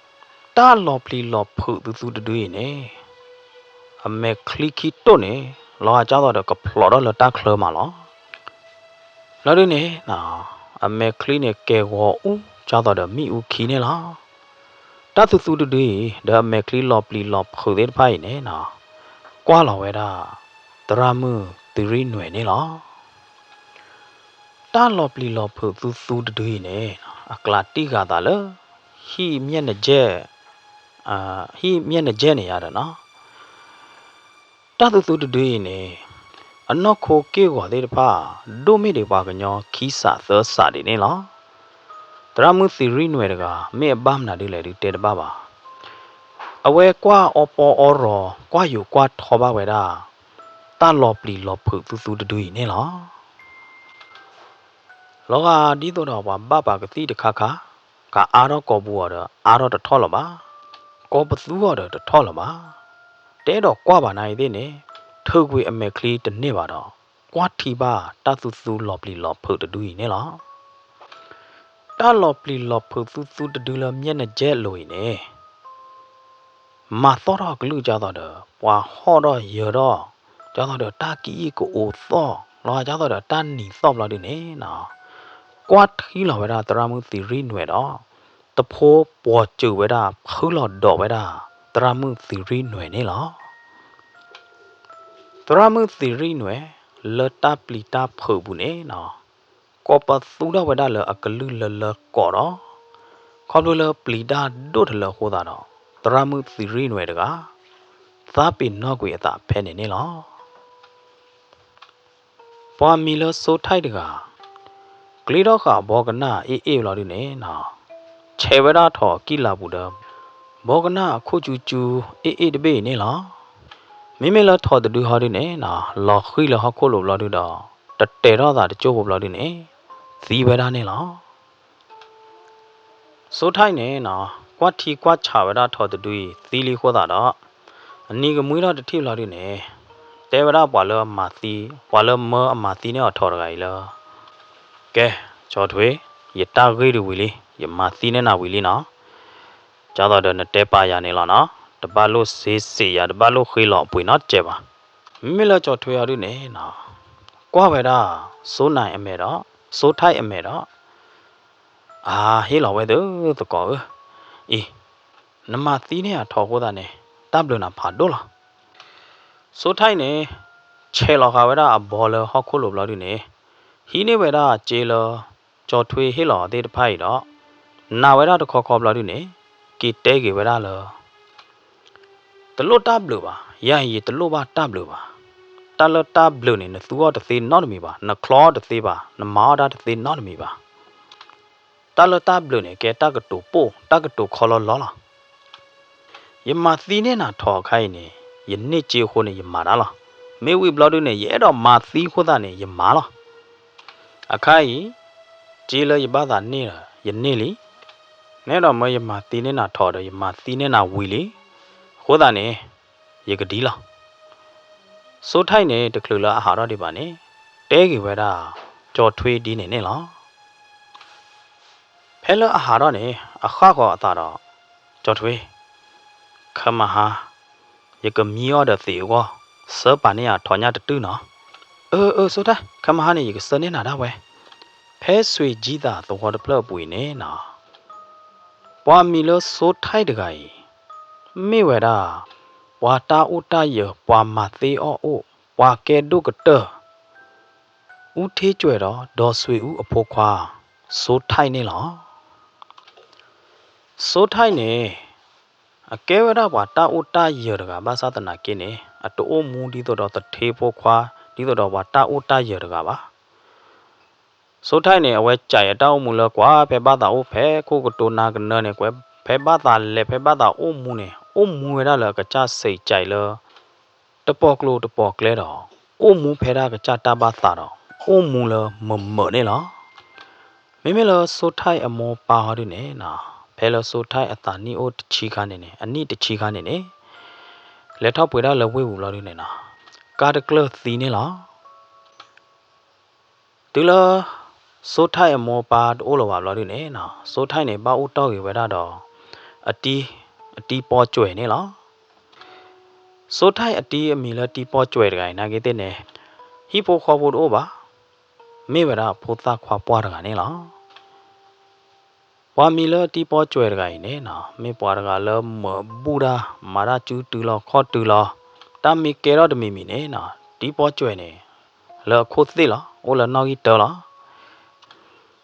ၤ. တၢ်လီၤပျံၤလီၤဖုးသူသူတဒုအံၤန့ၣ် အမဲာ်ချံခံတိၢ်န့ၣ် လီၤဂာ်ကၢ်သိးဒီးကဖျိးထီၣ်လၢတၢ်ချၢမးလီၤ. လီၤဒုန့ၣ် အမဲာ်ချံန့ၣ်ကဲၤဂီၤအူကၢ်သိးဒီးမ့ၣ်အူခံန့ၣ်လီၤ. တၢ်သူသူတဒုအံၤ ဒီးအမဲာ်ချံလီၤပျံၤလီၤဖုးသ့ၣ်တဖၣ်အံၤန့ၣ် ကွၢ်လီၤဝဲဒၣ် သရၣ်မုၣ်သံရံၣ်နွဲၣ်န့ၣ်လီၤ. တၢ်လီၤပျံၤလီၤဖုးသူသူတဒုအံၤန့ၣ် အကျးတံၢ်ဃာ်သးလၢ ဟံၣ်မၠဲၣ်နကဲၣ်, ဟံၣ်မၠဲၣ်နကဲၣ်န့ၣ်ယါဒီးနီၤ. တၢ်သူသူတဒုအံၤန့ၣ် အနီၢ်ခိက့ၢ်ဂီၤသ့ၣ်တဖၣ် ဒိၣ်မ့ၢ်ဒံးပှၤကညီခံစးသၢစးဒံးန့ၣ်လီၤ. သရၣ်မုၣ်သံရံၣ်နွဲၣ်တဂၤ မ့ၢ်အဘၣ်မနုၤဒ်လဲၣ်ဒုးတဲတဘၣ်ဘၣ်. အဝဲကွၢ်အီပီအီရီၤ ကွၢ်ယိာ်ကွၢ်ထီဘၣ်ဝဲဒၣ် တၢ်လီၤပျံၤလီၤဖုးသူသူတဒုအံၤန့ၣ်လီၤ. လီၤဂာ်ဒ်သိးဒီးပှၤဘၣ်ပာ်ကသံၣ်တခါခါ, ကအါထီၣ်ကိာ်ပူၤအီၤဒီးအါထီၣ်တထီၣ်လၢၤဘၣ်, ကိးပသူအီၤဒီးတထီၣ်လၢၤဘၣ်. တဲဒီးကွၢ်ဘၣ်နၤအံၤသ့ၣ်န့ၣ်, ထုးကွံာ်အမဲာ်ချံတန့ၢ်ဘၣ်ဒီး, ကွၢ်ထံဘၣ်တၢ်သူသူလီၤပျံၤလီၤဖုးတဒုအံၤန့ၣ်လီၤ. တၢ်လီၤပျံၤလီၤဖုးသူသူတဒုလၢမျဲၢ်နကဲလိၤအံၤန့ၣ် မၤသီၣ်ထီၣ်အကလုၢ်ဒ်သိးဒီး ပှၤဟီၣ်ထီၣ်ယၢၤထီၣ်, ဒ်သိးဒီးတၢ်ကအံၣ်ကအိးသီၣ်, လီၤဒ်သိးဒီးတၢ်နံၤသီၣ်ဘျီဒုန့ၣ်, ကွၢ်ထံလီၤဝဲဒၣ်သရၣ်မုၣ်သံရံၣ်နွဲၣ်ဒီး, တဖိပိာ်စၢၤဝဲဒၣ် ဖုလီၤဒိးဝဲဒၣ် သရၣ်မုၣ်သံရံၣ်နွဲၣ်န့ၣ်လီၤ. သရၣ်မုၣ်သံရံၣ်နွဲၣ် လၢတၢ်ပျံၤတၢ်ဖုးပူၤန့ၣ် ကိးပသူထီၣ်ဝဲဒၣ်လၢအကလုၢ်လၢလၢကိးဒီး, ခီဖျိလၢပျံၤတၢ်ဒိၣ်တလၢအဃိသတးဒီး, သရၣ်မုၣ်သံရံၣ်နွဲၣ်တဂၤ သးပ့ၤနီၣ်ကွံာ်အသးဖဲန့ၣ်န့ၣ်လီၤ. ပှၤမံၤလၢစိထၢၣ်တဂၤ ကျ့ထီၣ်ဃာ်ဘီကနၣ်အ့ၣ်အ့ၣ်လီၤဒုန့ၣ်, ဆဲးဝဲဒၣ်ထိးအကံၢ်လၤပူၤဒီး ဘီကနၣ်အခိၣ်ကၠူကၠူအ့ၣ်အ့ၣ်တဘ့ၣ်အံၤန့ၣ်လီၤ. မ့မ့ၢ်လၢထိးတဒုဟီဒုန့ၣ်, လီၤဃံၤလၢဟီၣ်ခိၣ်လိၤဘျီဒုဒီး, တတဲာ်ထီၣ်သးတကၠိၢ်ဖိဘျီဒုန့ၣ်, သံဝဲဒၣ်န့ၣ်လီၤ. စိထၢၣ်န့ၣ်, ကွၢ်ထံကွၢ်ဆးဝဲဒၣ်ထိးတဒုအံၤသံလံအဃိသတးဒီး, အနံၤကမှံထီၣ်တထံၣ်ဘျီဒုန့ၣ်, တဲဝဲဒၣ်ပှၤလၢမၤသံ, ပှၤလၢမၢအမၤသံန့ၢ်အီၤထိးတဂၤအံၤလၢ ကဲ, ကၠီထွ့, ယတၢ်ဂ့ၢ်ဒုးဝံၤလံ, ယမၤသံန့ၢ်နၤဝံၤလံနီၤ. ဒ်သိးဒီးနတဲပာ်ယၤန့ၣ်လီၤနီၤ, တဘၣ်လိၣ်စ့စ့ယၤ, တဘၣ်လိၣ်ဃ့လီၤအပှ့ၤနီတစဲးဘၣ်. မ့မ့ၢ်လၢကၠီထွ့အီၤဒုန့ၣ်, ကွၢ်ဝဲဒၣ် စိနၢ်အမဲာ်ဒီး, စိထၢၣ်အမဲာ်ဒီး, အဟ့ၣ်လီၤဝဲသ့ၣ်သကိးဧၢ, အံၤ, နမၤသံန့ၢ်အထိးအဃိသတးန့ၣ်, တၢ်ဘျုးနၤဖးဒိၣ်လီၤ. စိထၢၣ်န့ၣ်, ဆဲးလီၤဃာ်ဝဲဒၣ်အဘီလၢဟီၣ်ခိၣ်လိၤဘျီဒုန့ၣ်, ဟံးန့ၢ်ဝဲဒၣ်စ့လၢ ကၠီထွ့ဟ့ၣ်လီၤသ့ၣ်တဖၣ်အံၤဒီး, နာ်ဝဲဒၣ်တခီခီဘျီဒုန့ၣ်, က့ၤတဲက့ၤဝဲဒၣ်လၢ တလိၣ်တၢ်ဘျုးဘၣ်, ယၤအံၤယတလိၣ်ဘၣ်တၢ်ဘျုးဘၣ်. တၢ်လၢတၢ်ဘျုးန့ၣ် နသူအီၤတသ့နီတမံၤဘၣ်, နချီအီၤတသ့ဘၣ်, နမၤအီၣ်တၢ်တသ့နီတမံၤဘၣ်. တၢ်လၢတၢ်ဘျုးန့ၣ် ကဲတၢ်ကတိၤပိၢ်, တၢ်ကတိၤခီလီလီလီၤ. ယမၤသံန့ၢ်နၤထိးအခါအံၤန့ၣ်, ယန့ၢ်စ့အဃိန့ၣ် ယမၤတၢ်လီၤ. မ့ၢ်ဝံၤဘျီဒုန့ၣ် ယအဲၣ်ဒိးမၤသံအဃိသတးန့ၣ် ယမၤလီၤ. အခါအံၤ, စ့လၢယဘၣ်သးန့ၢ်ဒီး ယန့ၢ်လံ. နအဲၣ်ဒိးမၢယမၤသံန့ၢ်နၤထိးဒီး ယမၤသံန့ၢ်နၤဝံၤလံ. အဃိသတးန့ၣ်, ယကဒံလီၤ. စိထၢၣ်န့ၣ် တချုးလၢအဟးထီၣ်ဒံးဘၣ်န့ၣ်, တဲက့ၤဝဲဒၣ် ကၠီထွ့ဒ်န့ၣ်န့ၣ်လီၤ. ဖဲလၢအဟးထီၣ်န့ၣ် အဃၣ်ဃီၤအသးဒီး, ကၠီထွ့, ခဲမဟါ, ယကမံအီၣ်ဒီးသံးအဂီၢ်, ဆှၢပာ်န့ၢ်ယၤထိးညၣ်တတုၢ်နီၤ. အၢ အၢ စိထၢၣ်, ခဲမဟါန့ၣ် ယကဆှၢန့ၢ်နၤဒၣ်ဝဲ. ဖဲစွ့ၤကၠံသးသဝီတဖျၢၣ်အပူၤအံၤန့ၣ်နီၤ, ပှၤမံၤလၢစိထၢၣ်တဂၤအံၤ, မ့ၢ်ဝဲဒၣ် ပှၤတၢ်အိၣ်တၢ်ယၢၤ, ပှၤမၤသ့အီၣ်အိၣ်, ပှၤကဲဒိၣ်ကတၢၢ် အူထ့ကွဲၤဒီး ဒီးစွ့ၤအူအဖိခွါ စိထၢၣ်န့ၣ်လီၤ. စိထၢၣ်န့ၣ် အကဲဝဲဒၣ်ပှၤတၢ်အိၣ်တၢ်ယၢၤတဂၤ ဘၣ်ဆၣ်သနာ်က့န့ၣ် အတအိၣ်မူဒ်သိးဒီးသထ့ဖိခွါ ဒ်သိးဒီးပှၤတၢ်အိၣ်တၢ်ယၢၤတဂၤဘၣ်. စိထၢၣ်န့ၣ် အဝဲကၠဲးအတၢ်အိၣ်မူလၢကွၢ်ဖဲဘၣ်သးအိၣ်ဖဲခိၣ်ကတိၤနါကနၢန့ၣ်, ဖဲဘၣ်သးလဲၤဖဲဘၣ်သးအိၣ်မူန့ၣ်, အိၣ်မူဝဲဒၣ်လၢအကစၢ်စံးကၠဲးလၢ တပီၤကျိၤတပီၤကျဲဒီး အိၣ်မူဖဲဒၣ်ကစၢ်တၢ်ဘၣ်သးဒီး အိၣ်မူလၢမုာ်မုာ်န့ၣ်လီၤ. မ့မ့ၢ်လၢစိထၢၣ်အမိၢ်ပၢ်ဟီဒုန့ၣ်, ဖဲလၢစိထၢၣ်အသးနံၣ်အိၣ်တဆံခါန့ၣ်န့ၣ်, အနံၣ်တဆံခါန့ၣ်န့ၣ်, လဲၤထီၣ်ပှ့ၤဒၣ်လၢဝ့ၢ်ပူၤဘျီဒုန့ၣ်နီၤ, ကါတကျၢၢ်သံန့ၣ်လီၤ. တုၤလၢ စိထၢၣ်အမိၢ်ပၢ်တအိၣ်လၢၤဘၣ်ဘျီဒုန့ၣ်နီၤ, စိထၢၣ်န့ၣ် ဘၣ်အိၣ်တီၢ်ဂ့ၤဝဲဒၣ်ဒီး အတံၤ, အတံၤပီကွဲၤန့ၣ်လီၤ. စိထၢၣ်အတံၤအမံၤလၢတံၤပီကွဲၤတဂၤအံၤ နာ်က့သ့ၣ်န့ၣ်, ဟံၣ်ဖိဃီဖိတအိၣ်ဘၣ်, မ့ၢ်ဝဲဒၣ်ဖိသၣ်ခွါပှၢ်တဂၤန့ၣ်လီၤ. ပှၤမံၤလၢတံၤပီကွဲၤတဂၤအံၤန့ၣ်နီၤ, မ့ၢ်ပှၤတဂၤလၢမုာ်ဘူၣ်တၢ်, မၤတၢ်စုတုၤလီၤခီၣ်တုၤလီၤ, တၢ်မ့ၢ်ကဲထီၣ်တမံၤမံၤန့ၣ်နီၤ, တံၤပီကွဲၤန့ၣ် လၢအခိၣ်သ့ၣ်လီၤ, အိၣ်လၢနီၣ်ဂံၢ်တၢလီၤ.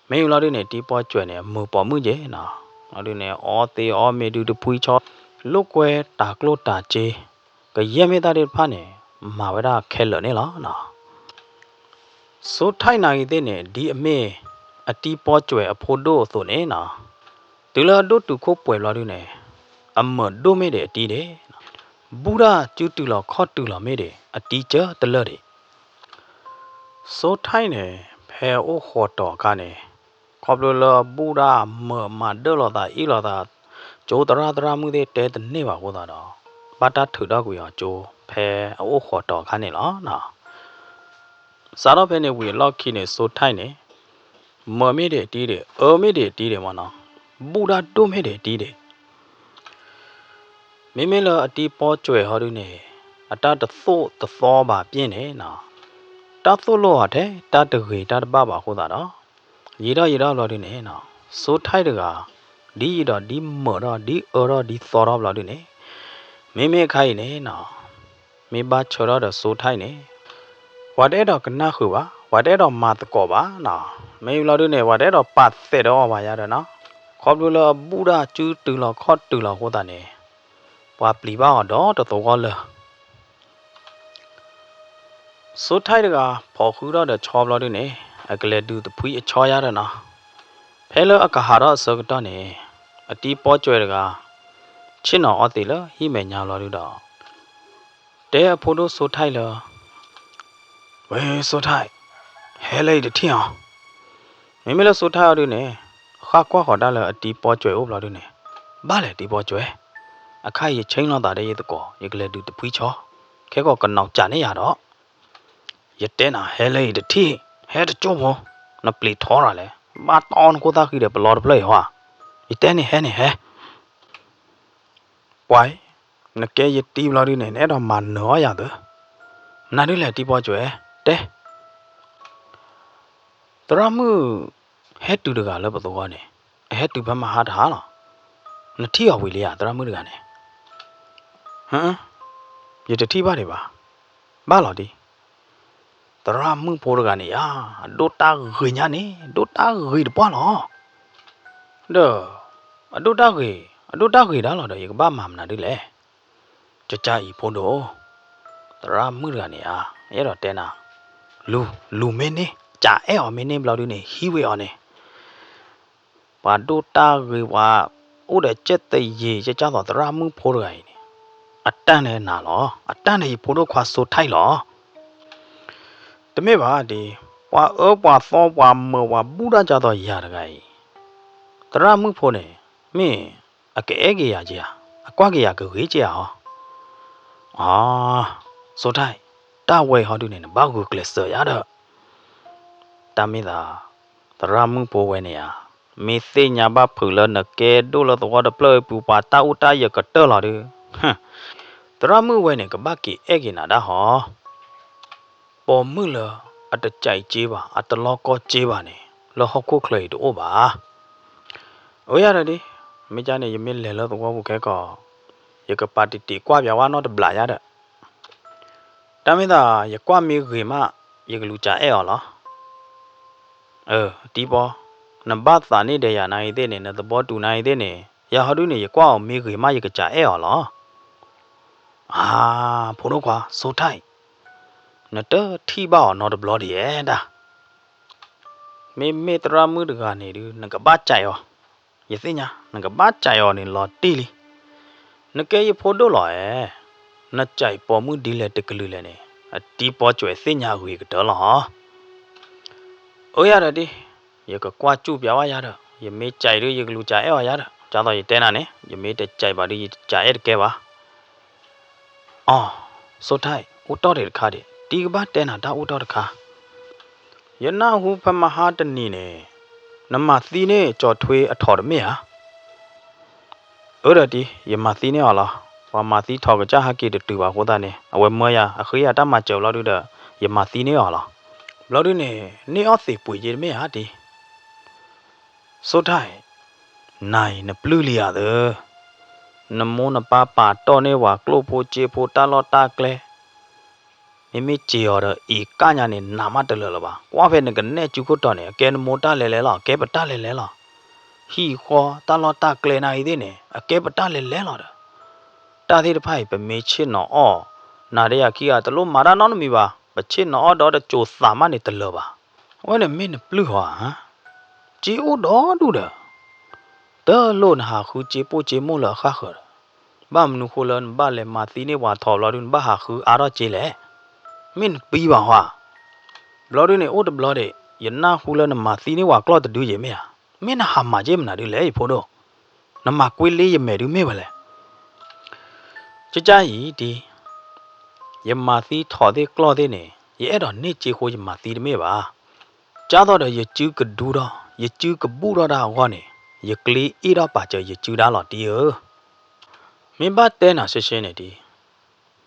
မ့ၢ်ဝံၤလီၤဒုန့ၣ် တံၤပီကွဲၤန့ၣ် အမုာ်ပိာ်မုၣ်က့ၤနီၤ, လီၤဒုန့ၣ် အီသံးအီမ့ၤဒုးတဖှံဆီ, လိာ်ကွဲတၤကျိၣ်တၤစ့, ကယဲၢ်မ့ၢ်တၢ်သ့ၣ်တဖၣ်န့ၣ် မၤဝဲဒၣ်ခဲလၢာ်န့ၣ်လီၤနီၤ. စိထၢၣ်နၤဂ့ၤသ့ၣ်န့ၣ် ဒ်အမ့ၢ်အတံၤပီကွဲၤအဖိဒိၣ်အသိးန့ၣ်နီၤ, တုၤလၢအဒိၣ်တုာ်ခိၣ်ပှဲၤဘျီဒုန့ၣ်, အမၢၢ်ဒိၣ်မ့ၢ်ဒံးအတံၤဒံး, ဘူၣ်တၢ်စုတုၤလီၤခီၣ်တုၤလီၤမ့ၢ်ဒံး အတံၤကၢတလၢာ်ဒံး. စိထၢၣ်န့ၣ် ဖဲအအိၣ်ဃီၤတီၤအခါန့ၣ်, ခီဖျိလၢအဘူၣ်တၢ်မၢၢ်မၤဒၢၣ်လိာ်သးအ့ၣ်လိာ်သး, ကၠိသရၣ်သရၣ်မုၣ်သ့ၣ်တဲတန့ၢ်ဘၣ်အဃိသတးဒီး, ဘၣ်တၢ်ထုးထီၣ်ကွံာ်အီၤကၠိဖဲအအိၣ်ဃီၤတီၤအခါန့ၣ်လီၤ. စးထီၣ်ဖဲန့ၣ်ဝံၤအလီၢ်ခံန့ၣ် စိထၢၣ်န့ၣ်, မၢၢ်မ့ၢ်ဒံးအတံၤဒံး, အၢမ့ၢ်ဒံးအတံၤဒံးမ့ၢ်နီၤ, ဘူၣ်တၢ်ဒိၣ်မ့ၢ်ဒံးအတံၤဒံး. မ့မ့ၢ်လၢအတံၤပီကွဲၤဟီဒုန့ၣ်, အတၢ်တသိၣ်တသီဘၣ်ပျဲၢ်န့ၣ်နီၤ, တၢ်သိၣ်လိအီၤထဲတၢ်တဂ့ၤတၢ်တဘၣ်ဘၣ်အဃိသတးဒီး, ယံာ်ထီၣ်ယံာ်ထီၣ်ဘျီဒုန့ၣ်နီၤ, စိထၢၣ်တဂၤ, ဒ်ယံာ်ဒီးဒ်မၢၢ်ထီၣ်ဒ်အၢထီၣ်ဒ်သီထီၣ်ဘျီဒုန့ၣ်, မ့မ့ၢ်အခါအံၤန့ၣ်နီၤ, မ့ၢ်ဘၣ်ဆၢထၢၣ်ဒီးစိထၢၣ်န့ၣ်, ပှၤတအဲၣ်ဒိးကနၣ်ဃုာ်ဘၣ်, ပှၤတအဲၣ်ဒိးမၤသကိးဘၣ်နီၤ, မ့ၢ်ဘျီဒုန့ၣ် ပှၤတအဲၣ်ဒိးပာ်သဲးဒီးအီၤဘၣ်ယါဒီးနီၤ, ခီဖျိလၢအဘူၣ်တၢ်စုတုၤလီၤခီၣ်တုၤလီၤအဃိသတးန့ၣ်, ပှၤပျံၤဘၣ်အီၤဒီတသဝီလၢာ် စိထၢၣ်တဂၤ ဖီၣ်ဃုာ်ထီၣ်ဒီးဆီဘျီဒုန့ၣ်, အကလဲၤဒုးတဖှံအဆီယါဒီးနီၤ, ဖဲလၢအကဟးထီၣ်အဆၢကတီၢ်န့ၣ်, အတံၤပီကွဲၤတဂၤ, ဆ့ၣ်နီၤအီသံးလၢဟံၣ်မဲာ်ညါဘျီဒုဒီး, တဲအဖိဒိၣ်စိထၢၣ်လၢ ဝဲစိထၢၣ်, ဟဲလၢအံၤတထံၣ်အီၤ. မ့မ့ၢ်လၢစိထၢၣ်အီၤဒုန့ၣ်, ဃၣ်ကွၢ်ဃီၤတၢ်လၢအတံၤပီကွဲၤအိၣ်ဘျီဒုန့ၣ်, ဘၣ်လဲၣ်တံၤပီကွဲၤ, အခါအံၤယဆ့လီၤသးဒီးယသကိး ယကလဲၤဒုးတဖှံဆီ, ခဲကီးကနီၤကးန့ၢ်ယၤဒီး, ယတဲနၤဟဲလၢအံၤတထံၣ်, ဟဲတကၠိၢ်ဖိ, နပျံၤထီရၤလဲၣ်, ဘၣ်တီနခိၣ်သၣ်ဃံဒီးပလီတဖျၢၣ်အံၤဟီ, ယတဲန့ၣ်ဟဲန့ၣ်ဟဲ ပှၤ, နကဲယတံၤဘျီဒုန့ၣ် နအဲၣ်ဒိးမၤနၢၤအီၣ်ယၤသၢ, မနုၤဒ်လဲၣ်တံၤပီကွဲၤ, တဲ, သရၣ်မုၣ်, ဟဲတုၤတဂၤလၢပသဝီန့ၣ်, အဟဲတုၤဖဲမဟါတဟါလီၤ, နထံၣ်အီၤဝံၤလံဧါ သရၣ်မုၣ်တဂၤန့ၣ်, ယတထံၣ်ဘၣ်ဒံးဘၣ်, ဘၣ်လီၤဒံး သရၣ်မုၣ်ဖိတဂၤန့ၣ်ဧါ, အဒိၣ်တၢ်ဂ့ၤညါန့ၣ် ဒိၣ်တၢ်ဂ့ၤတပှၢ်လီၤ. ဒီး, အဒိၣ်တၢ်ဂ့ၤ, အဒိၣ်တၢ်ဂ့ၤဒၣ်လီၤဒီး ယကဘၣ်မၤမနုၤဒ်လဲၣ်. ကကါအံၤဖိဒိၣ်, သရၣ်မုၣ်တဂၤန့ၣ်ဧါ, ယအဲၣ်ဒိးတဲနၤ, လူၤ, လူၤမ့ၢ်န့ၢ်, ကးအဲၣ်အီၤမ့ၢ်န့ၢ်ဘျီဒုန့ၣ် ဟံးဝ့ၤအီၤန့ၣ် ပှၤဒိၣ်တၢ်ဂ့ၤပှၤ, အိၣ်ဒီးကဲသယံၤကကၢ်သိးသရၣ်မုၣ်ဖိတဂၤအံၤန့ၣ်, အတၢ်န့ၣ်နၤလီၤ, အတၢ်န့ၣ်ယဖိဒိၣ်ခွါစိထၢၣ်လီၤ. တမ့ၢ်ဘၣ်ဒံး, ပှၤအၢပှၤသီပှၤမၢပှၤဘူၣ်တၢ်ကၢ်သိးယၤတဂၤအံၤ, သရၣ်မုၣ်ဖိန့ၣ်, မ့ၢ်အကအဲၣ်က့ၤယၤက့ဧါ, အကွၢ်က့ၤယၤကဂ့ၤက့ဧါဟီ. အ, စိထၢၣ်, တၢ်ဝဲအံၤဟီဒုန့ၣ် နဘၣ်ဂုာ်ကျဲးစၢးယၤဒီး တၢ်မ့ၢ်သး, သရၣ်မုၣ်ဖိဝဲန့ၣ်ဧါ, မ့ၢ်သ့ၣ်ညါဘၣ်ဖုးလၢနကဲဒိၣ်လၢသဝီတဖျၢၣ်အံၤပူၤ ပှၤတၢ်အိၣ်တၢ်ယၢၤကတၢၢ်လီၤဒု, သရၣ်မုၣ်ဝဲန့ၣ် ကဘၣ်က့ၤအဲၣ်က့ၤနၤဒၣ်ဟီ. ပိာ်မုၣ်လၢအတကးအံၤက့ဘၣ် အတလီကီက့ဘၣ်န့ၣ် လၢဟီၣ်ခိၣ်ချၢအံၤတအိၣ်ဘၣ်. အၢ ယၤဒီးဒ်, မ့ၢ်ကန့ၣ် ယမ့ၢ်လဲၤလၢသဝီပူၤခဲကီး, ယကပာ်တံာ်တံာ်ကွၢ်ပၠးဝဲနီတဘျီယၤဒီး တၢ်မ့ၢ်သး ယကွၢ်မ့ၢ်ဂ့ၤမး ယကလူၤကးအဲၣ်အီၤလီၤ. အတံၤပီ, နဘၣ်သးန့ၢ်ဒီးယၤနၤအံၤသ့ၣ်န့ၣ် နသဘီတူၤနၤအံၤသ့ၣ်န့ၣ် ယၤဟီဒုန့ၣ် ယကွၢ်အီၤမ့ၢ်ဂ့ၤမး ယကကးအဲၣ်အီၤလီၤ. အါ, ဖိဒိၣ်ခွါ စိထၢၣ်အံၤ, နတထံၣ်ဘၣ်အီၤနီတဘျီဒံးဧါဒၣ်. မ့မ့ၢ်သရၣ်မုၣ်တဂၤန့ၣ်ဒု နကဘၣ်ကးအီၤ, ယသ့ၣ်ညါ နကဘၣ်ကးအီၤန့ၣ်လီၤတံၢ်လံ. နကဲယဖိဒိၣ်လီၤဧါ, နကးပိာ်မုၣ်ဒ်လဲၣ်တကလုာ်လဲၣ်န့ၣ် အတံၤပီကွဲၤသ့ၣ်ညါအဂ့ၤကတၢၢ်လီၤ. အၢ ယၤဒီးဒ်, ယကကွၢ်ကူၣ်ပၠးဝဲယၤဒီး ယမ့ၢ်ကးအံၤဒု ယကလူၤကးအဲၣ်အီၤယၤဒီး ဒ်သိးယတဲနၤန့ၣ် ယမ့ၢ်တကးဘၣ်ဒု ယကးအဲၣ်တကဲဘၣ်. အီ, စိထၢၣ်အံၤ အိၣ်တ့ၢ်ဒံးတခါဒံး တံၤကဘၣ်တဲနၤတၢ်အိၣ်တ့ၢ်တခါ. ယနၢ်ဟူဖဲမဟါတနံၤန့ၣ် နမၤသံန့ၢ်ကၠီထွ့အထိးတမ့ၢ်ဧါ. အၢ ဒီးတံၤ ယမၤသံန့ၢ်အီၤလီၤ. ပှၤမၤသံထိးကစၢ်ဟးက့ၤတတုၤဘၣ်အဃိသတးန့ၣ် အဝဲမၢယၤ အဃ့ယၤတၢ်မၤစၢၤဘျီဒုဒီး ယမၤသံန့ၢ်အီၤလီၤ. ဘျီဒုန့ၣ် န့ၢ်အီၣ်သ့ၣ်ပှ့ၤက့တမ့ၢ်ဧါတံၤ. စိထၢၣ်အံၤ, နၤအံၤနပျုၢ်လံဧါသၢ. နမိၢ်နပၢ်ပာ်တီၢ်န့ၢ်ပှၤကျိၣ်ဖိစ့ဖိတၢ်လီၢ်တၢ်ကျဲ မ့မ့ၢ်စ့အီၤဒီး အံၤကၢ်ညါန့ၣ် နးမးတလၢာ်လၢၤဘၣ်. ကွၢ်ဖဲနကနဲၣ်စုခိၣ်တီၤန့ၣ် အကဲနမိၢ်တၢ်လဲၤလဲၤလီၤ, အကဲပတၢ်လဲၤလဲၤလီၤ. ဟံၣ်ဃီတၢ်လီၢ်တၢ်ကျဲနၤအံၤသ့ၣ်န့ၣ် အကဲပတၢ်လဲၤလဲၤလီၤဒီး တၢ်သ့ၣ်တဖၣ်အံၤ ပမ့ၢ်ဆ့ၣ်နီၤအီၣ်, နၤဒီးယၤခံဂၤတလိၣ်မၤတၢ်နီတမံၤဘၣ်. ပဆ့ၣ်နီၤအီၣ်ဒီးတစိၤသးမးန့ၣ်တလၢာ်ဘၣ်. အဝဲန့ၣ်မ့ၢ်နပျုၢ်ဟီဧါ, စ့အိၣ်ဒီဒူၣ်ဒီး, တလိၣ်နဟးဃုစ့ပိၢ်စ့မိၢ်လၢအဃၣ်ဃၢၤဒီး, ဘၣ်မနုၤဃိလၢနဘၣ်လဲၤမၤသံန့ၢ်ပှၤထိးဘျီဒုး နဘၣ်ဟးဃုအါထီၣ်စ့လဲၣ်. မ့ၢ်နပံဘၣ်ဟီဧါ. ဘျီဒုးန့ၣ် အိၣ်တဘျီဒီး ယနၢ်ဟူလၢနမၤသံန့ၢ်ပှၤကျီၢ်တဒုယဲၢ်မ့ၢ်ဧါ. မ့ၢ်နဟးမၤစ့မနုၤဒုးလဲၣ် ယဖိဒိၣ်, နမၤကွ့လ့ယမဲာ်ဒုးမ့ၢ်ဝဲလဲၣ်. ကကါအံၤဒ် ယမၤသံထိးသ့ၣ်ကျီၢ်သ့ၣ်န့ၣ် ယအဲၣ်ဒိးန့ၢ်စ့ဃိယမၤသံတမ့ၢ်ဘၣ်. ကၢ်သိးဒီးယစုကဒူထီၣ် ယစုကဘူၣ်ထီၣ်ဒၣ်အဂီၢ်န့ၣ် ယကျ့အ့ၣ်ထီၣ်ပာ်စၢၤယစုဒါလီၤတံၢ်ဧၢ. မ့ၢ်ဘၣ်တဲနၤရှဲရှဲန့ၣ်ဒ်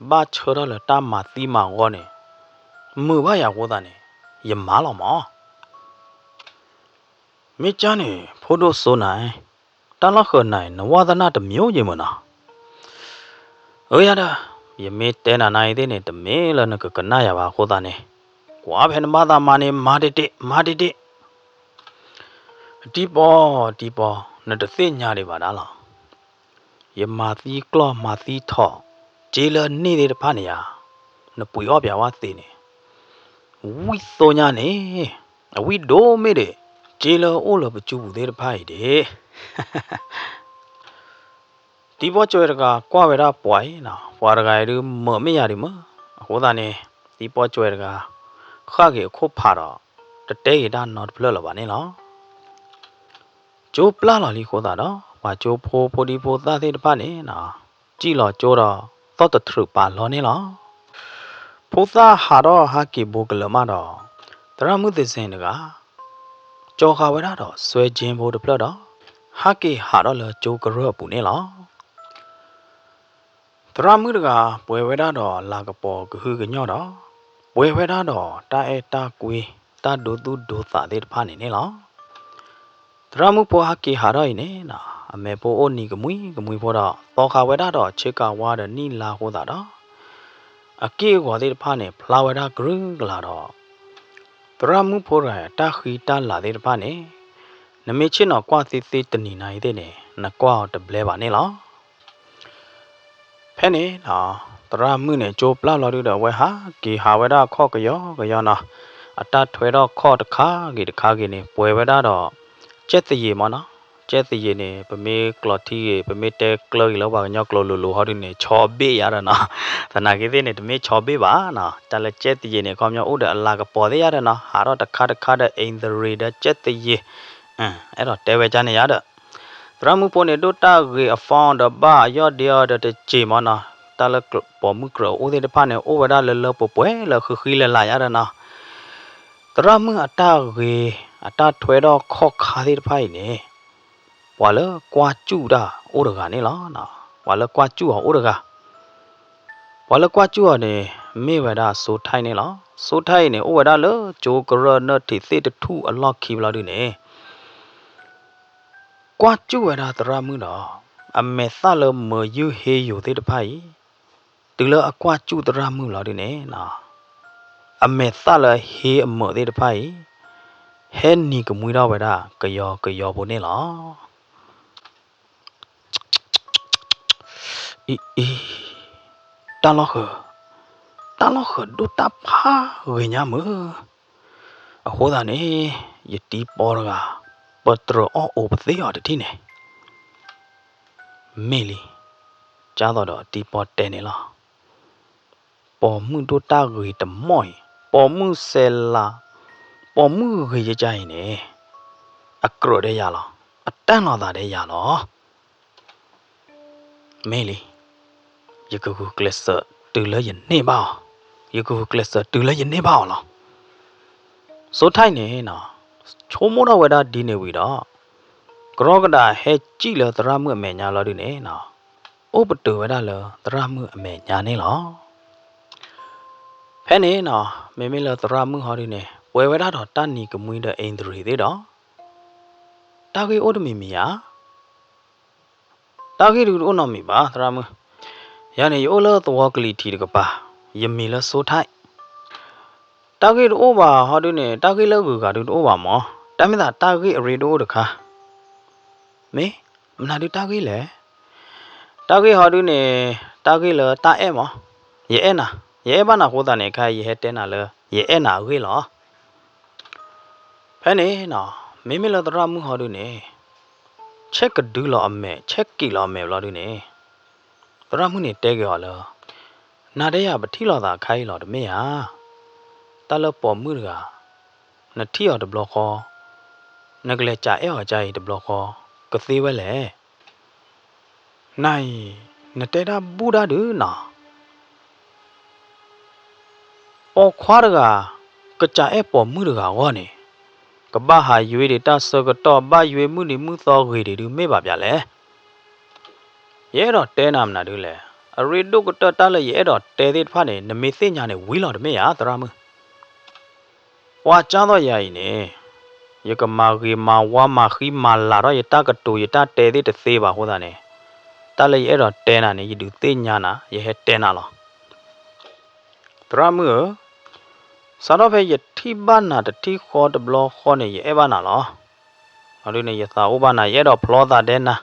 ဘၣ်ဆၢထၢၣ်လၢတၢ်မၤသံမၤဂီၤန့ၣ် မုာ်ဘၣ်ယၤအဃိသတးန့ၣ် ယမၤလီၤမး. မ့ၢ်ကၢ်န့ၣ် ဖိဒိၣ်စိနၤ, တၢ်လီၢ်ဃၢၤနၤအံၤ နဝၢသနၢ်တမံၤယဲၢ်မုၢ်နီၤ. အၢယၤဒီး ယမ့ၢ်တဲနၤနၤအံၤသ့ၣ်န့ၣ် တမ့ၢ်လၢနကကနၣ်ယၤဘၣ်အဃိသတးန့ၣ် ကွၢ်ဖဲနဘၣ်သးမၤန့ၣ် မၤတ့ၢ်တ့ၢ် မၤတ့ၢ်တ့ၢ်. တံၤပီ တံၤပီ နတသ့ၣ်ညါဒံးဘၣ်ဒၣ်လီၤ. ယမၤသံကျီၢ်မၤသံထိး စ့လၢန့ၢ်သ့ၣ်တဖၣ်န့ၣ်ဧါ, နပှ့ၤအီၣ်ပၠးဝဲသ့န့ၣ် ဝံၣ်သိညါန့ၣ် အဝံၣ်ဒိၣ်မ့ၢ်ဒံး စ့လၢအိၣ်လၢပစုပူၤသ့ၣ်တဖၣ်အံၤဒံး. တံၤပီကၠွဲတဂၤကွၢ်ဝဲဒၣ်ပှၤအံၤနီၤ, ပှၤတဂၤအံၤဒုးမုာ်မ့ၢ်ယၤဒံးမုာ်, အဃိသတးန့ၣ် တံၤပီကၠွဲတဂၤ ဃၣ်က့ၤအခိၣ်ဖးဒီး တတဲက့ၤတၢ်နီတဖျၢၣ်လၢၤဘၣ်န့ၣ်လီၤ. ကၠိပျၢ်လီၤလံအဃိသတးဒီး ပှၤကၠိဖိဖိဒံဖိသၣ်သ့ၣ်တဖၣ်န့ၣ် စံၣ်လီၤကၠိဒီး သီၣ်တထြုးပာ်လီၤန့ၣ်လီၤ. ဖိသၣ်ဟးထီၣ်ဟးက့ၤဘိကလၢာ်မးဒီး သရၣ်မုၣ်သ့စ့ၣ်တဂၤ ကၠီဃာ်ဝဲဒၣ်ဒီးစွဲကၠ့ဖိတဖျၢၣ်ဒီး ဟးက့ၤဟးထီၣ်လၢကၠိကရၢၢ်အပူၤန့ၣ်လီၤ. သရၣ်မုၣ်တဂၤ ပှဲၤဝဲဒၣ်ဒီးလၤကပီၤကဟုကညီၢ်ဒီး ပှဲၤဝဲဒၣ်ဒီးတၢ်အဲၣ်တၢ်ကွံ တၢ်ဒိသူၣ်ဒိသးသ့ၣ်တဖၣ်န့ၣ်န့ၣ်လီၤ. သရၣ်မုၣ်ဖိဟးက့ၤဟးထီၣ်အံၤန့ၣ် အမဲာ်ဖိအိၣ်နံၤကမှံကမှံဖိဒီး သီဃာ်ဝဲဒၣ်ဒီးဆ့ကၤဝါဒီးနံၣ်လါအဃိသတးဒီး အက့ၢ်အဂီၤသ့ၣ်တဖၣ်န့ၣ် ဖျါဝဲဒၣ်ကရုၢ်ကလာ်ဒီး သရၣ်မုၣ်ဖိတဂၤအတၢ်ဃံတၢ်လၤသ့ၣ်တဖၣ်န့ၣ် နမ့ၢ်ဆ့ၣ်နီၤကွၢ်သ့သ့တနံၤနၤအံၤသ့ၣ်န့ၣ် နကွၢ်အီၤတဘျဲဘၣ်န့ၣ်လီၤ. ဖဲန့ၣ် သရၣ်မုၣ်န့ၣ် ကၠိပျၢ်လီၤဒုဒီး အဝဲဟးက့ၤဟးဝဲဒၣ်အခီၣ်ကယီကယီနီၤ, အတၢ်ထွဲထီၣ်ခီၣ်တခါဂ့ၤတခါဂ့ၤန့ၣ် ပှဲၤဝဲဒၣ်ဒီး ကၠဲၣ်သယ့ၤမးနီၤ, ကၠဲၣ်သယ့ၤန့ၣ် ပမ့ၢ်ကျိးထံဂ့ၤ ပမ့ၢ်တဲကျၢဂ့ၤလၢပှၤကညီကျိာ်လိၤလိၤဟီဒုန့ၣ် ဆီဘ့ၣ်ယါဒီးနီၤ, သနာ်က့သ့ၣ်န့ၣ် တမ့ၢ်ဆီဘ့ၣ်ဘၣ်နီၤ, တၢ်လၢကၠဲၣ်သယ့ၤန့ၣ် ခီပညီအိၣ်ဒီးအလၤကပီၤသ့ၣ်ယါဒီးနီၤ, ဟးထီၣ်တခါတခါဒီး အ့ၣ်သရ့ဒီးကၠဲၣ်သယ့ၤ အဲၣ်ဒိးတဲဝဲကၠါန့ၣ်ယါဒီး သရၣ်မုၣ်ဖိန့ၣ် ဒိၣ်တၢ်ဂ့ၤအ phone ဒီးဘၣ်အယီၢ်ဒ့အီၤဒီးတစ့ၢ်မးနီၤ, တၢ်လၢပိာ်မုၣ်ကြၢးအိၣ်သ့ၣ်တဖၣ်န့ၣ် အိၣ်ဝဲဒၣ်လၢလၢပှဲၤပှဲၤလၢဃံဃံလၤလၤယါဒီးနီၤ, သရၣ်မုၣ်အတၢ်ဂ့ၤ အတၢ်ထွဲထီၣ်ခီၣ်ခါသ့ၣ်တဖၣ်အံၤန့ၣ် ပှၤလၢကွၢ်စူၣ်တၢ်အိၣ်တဂၤန့ၣ်လီၤ. ပှၤလၢကွၢ်စူၣ်အီၤအိၣ်တဂၤ ပှၤလၢကွၢ်စူၣ်အီၤန့ၣ် မ့ၢ်ဝဲဒၣ်စိထၢၣ်န့ၣ်လီၤ. စိထၢၣ်အံၤန့ၣ် အိၣ်ဝဲဒၣ်လၢကၠိကရၢၢ်နၢၣ်ထံးသ့ၣ်တထူၣ်အလီၢ်ခံဘျီဒုန့ၣ် ကွၢ်စူၣ်ဝဲဒၣ်သရၣ်မုၣ်ဒီး အမဲာ်သၣ်လၢမၢယုၢ်ဟ့ယိၤသ့ၣ်တဖၣ်အံၤ တုၤလၢအကွၢ်စူၣ်သရၣ်မုၣ်လီၤဒုန့ၣ် အမဲာ်သၣ်လၢဟ့အမၢးသ့ၣ်တဖၣ်အံၤ ဟဲနံၤကမှံထီၣ်ဝဲဒၣ်ကယီကယီဖိန့ၣ်လီၤ. အံၤအံၤ တၢ်လီၢ်ဃၢၤ, တၢ်လီၢ်ဃၢၤဒိၣ်တၢ်ဖးဂ့ၤညါမုၢ်, အဃိသတးန့ၣ် ယတံၤပီတဂၤ ပတြၢၤအီၣ်အိၣ်ပသ့အီၤတထံၣ်န့ၣ် မ့ၢ်လံ, ကၢ်သိးဒီးတံၤပီတဲန့ၣ်လီၤ. ပိာ်မုၣ်ဒိၣ်တၢ်ဂ့ၤတမီၢ်အံၤ, ပိာ်မုၣ်စဲးလၤ, ပိာ်မုၣ်ဂ့ၤယကါအံၤန့ၣ် အကြၢးဒဲးယၤလီၤ, အတၢ်နီၢ်သးဒဲးယၤလီၤ. မ့ၢ်လံ, ယကဂုာ်ကျဲးစၢးတုၤလၢယန့ၢ်ဘၣ်အီၤ, ယကဂုာ်ကျဲးစၢးတုၤလၢယန့ၢ်ဘၣ်အီၤလီၤ. စိထၢၣ်န့ၣ် ဆိကမိၣ်ထီၣ်ဝဲဒၣ်ဒ်န့ၣ်ဝံၤဒီး ကရီကဒးဟဲစံၣ်လၢသရၣ်မုၣ်အမဲာ်ညါလီၤဒုန့ၣ် အိၣ်ပတုာ်ဝဲဒၣ်လၢသရၣ်မုၣ်အမဲာ်ညါန့ၣ်လီၤ. ဖဲန့ၣ် မ့မ့ၢ်လၢသရၣ်မုၣ်ဟီဒုန့ၣ် ပှဲၤဝဲဒၣ်ဒီးတၢ်နံၤကမှံဒီးအ့ၣ်သရ့သ့ၣ်ဒီး တၢ်ဂ့ၢ်အိၣ်တမံၤမံၤဧါ. တၢ်ဂ့ၢ်ဒုတအိၣ်နီတမံၤဘၣ် သရၣ်မုၣ်, ယၤန့ၣ်ယအိၣ်လၢသဝီကလံၤထံးတကပၤ, ယမံၤလၢစိထၢၣ်, တၢ်ဂ့ၢ်တအိၣ်ဘၣ်ဟီဒုန့ၣ် တၢ်ဂ့ၢ်လၢအဂုၤအဂၤဒုတအိၣ်ဘၣ်မး, တၢ်မ့ၢ်သးတၢ်ဂ့ၢ်အရ့ဒိၣ်အိၣ်တခါ, မ့ၢ်, မနုၤဒုတၢ်ဂ့ၢ်လဲၣ်. တၢ်ဂ့ၢ်ဟီဒုန့ၣ် တၢ်ဂ့ၢ်လၢတၢ်အဲၣ်မး, ယအဲၣ်နၤ, ယအဲၣ်ဘၣ်နၤအဃိသတးန့ၣ် ခဲအံၤယဟဲတဲနၤလၢ ယအဲၣ်နၤအဂ့ၢ်လီၤ. ဖဲန့ၣ်နီၤ, မ့မ့ၢ်လၢသရၣ်မုၣ်ဟီဒုန့ၣ်, ဆဲးကဒုလီၤအမဲာ် ဆဲးက့ၤလီၤအမဲာ်ဘျီဒုန့ၣ်, သရၣ်မုၣ်န့ၣ်တဲက့ၤအီၤလၢ, နၤဒဲးယၤ ပထံၣ်လိာ်သးအခါအံၤလီၤတမ့ၢ်ဧါ. တၢ်လၢပိာ်မုၣ်တဂၤ, နထံၣ်အီၤတဘျီဃီ, နကလဲၤကးအဲၣ်အီၤကါအံၤတဘျီဃီ, ကသ့ဝဲလဲၣ်. နၤအံၤ, နတဲတၢ်ဘူၣ်တၢ်ဒုးနီၤ. ပိာ်ခွါတဂၤ ကစံးအဲၣ်ပိာ်မုၣ်တဂၤအဂီၢ်န့ၣ်, ကဘၣ်ဟးယွ့ဒံးတၢ်ဆၢကတီၢ် ဘၣ်ယွ့မုၢ်နံၤမုၢ်သီဂ့ၤဒံးဒုး မ့ၢ်ဘၣ်ပၠးလဲၣ်. ယအဲၣ်ဒိးတဲနၤမနုၤဒုးလဲၣ်. အရ့ဒိၣ်ကတၢၢ် တၢ်လၢယအဲၣ်ဒိးတဲသ့ၣ်တဖၣ်န့ၣ် နမ့ၢ်သ့ၣ်ညါန့ၣ် ဝံၤလီၤတမ့ၢ်ဧါ သရၣ်မုၣ်. ပှၤကၢ်သိးယၤအံၤန့ၣ်, ယကမၤဂ့ၤမၤဝါမၤဃံမၤလၤထီၣ်ယတၢ်ကတိၤ ယတၢ်တဲသ့ၣ်တသ့ဘၣ်အဃိသတးန့ၣ်, တၢ်လၢယအဲၣ်ဒိးတဲနၤန့ၣ် ယဒုးသ့ၣ်ညါနၤ ယဟဲတဲနၤလီၤ. သရၣ်မုၣ်ဧၢ, စးထီၣ်ဖဲယထံၣ်ဘၣ်နၤတထံၣ်ဃီတဘျီဃီန့ၣ် ယအဲၣ်ဘၣ်နၤလီၤ. အဒုန့ၣ် ယသးအိၣ်ဘၣ်နၤ ယအဲၣ်ဒိးဖျီသးဒဲနၤ.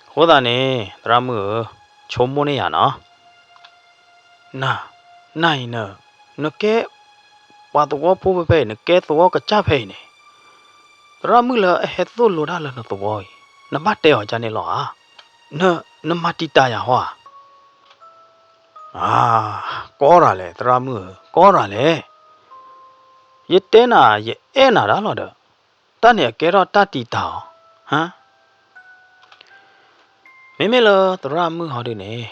အဃိသတးန့ၣ် သရၣ်မုၣ်ဧၢ, ဆိကမိၣ်န့ၢ်ယၤနီၤ. နၤ, နၤအံၤန, နကဲ ပှၤသဝီဖိဖဲဖဲအံၤ နကဲသဝီကစၢ်ဖဲအံၤန့ၣ်, သရၣ်မုၣ်လၢအဟဲသိၣ်လိတၢ်လၢနသဝီအံၤ, နဘၣ်တဲအီၤကန့ၣ်လီၤဧါ. န, နမၤတံာ်တာ်ယၤဟီဧါ. အါ, ကီတၢ်လဲၣ် သရၣ်မုၣ်ဧၢ, ကီတၢ်လဲၣ်. ယတဲနၤ ယအဲၣ်နၤဒၣ်လီၤဒီး, တၢ်န့ၣ်အကဲထီၣ်တၢ်တံာ်တာ်အီၤ, ဟါ. မ့မ့ၢ်လၢသရၣ်မုၣ်ဟီဒုန့ၣ်,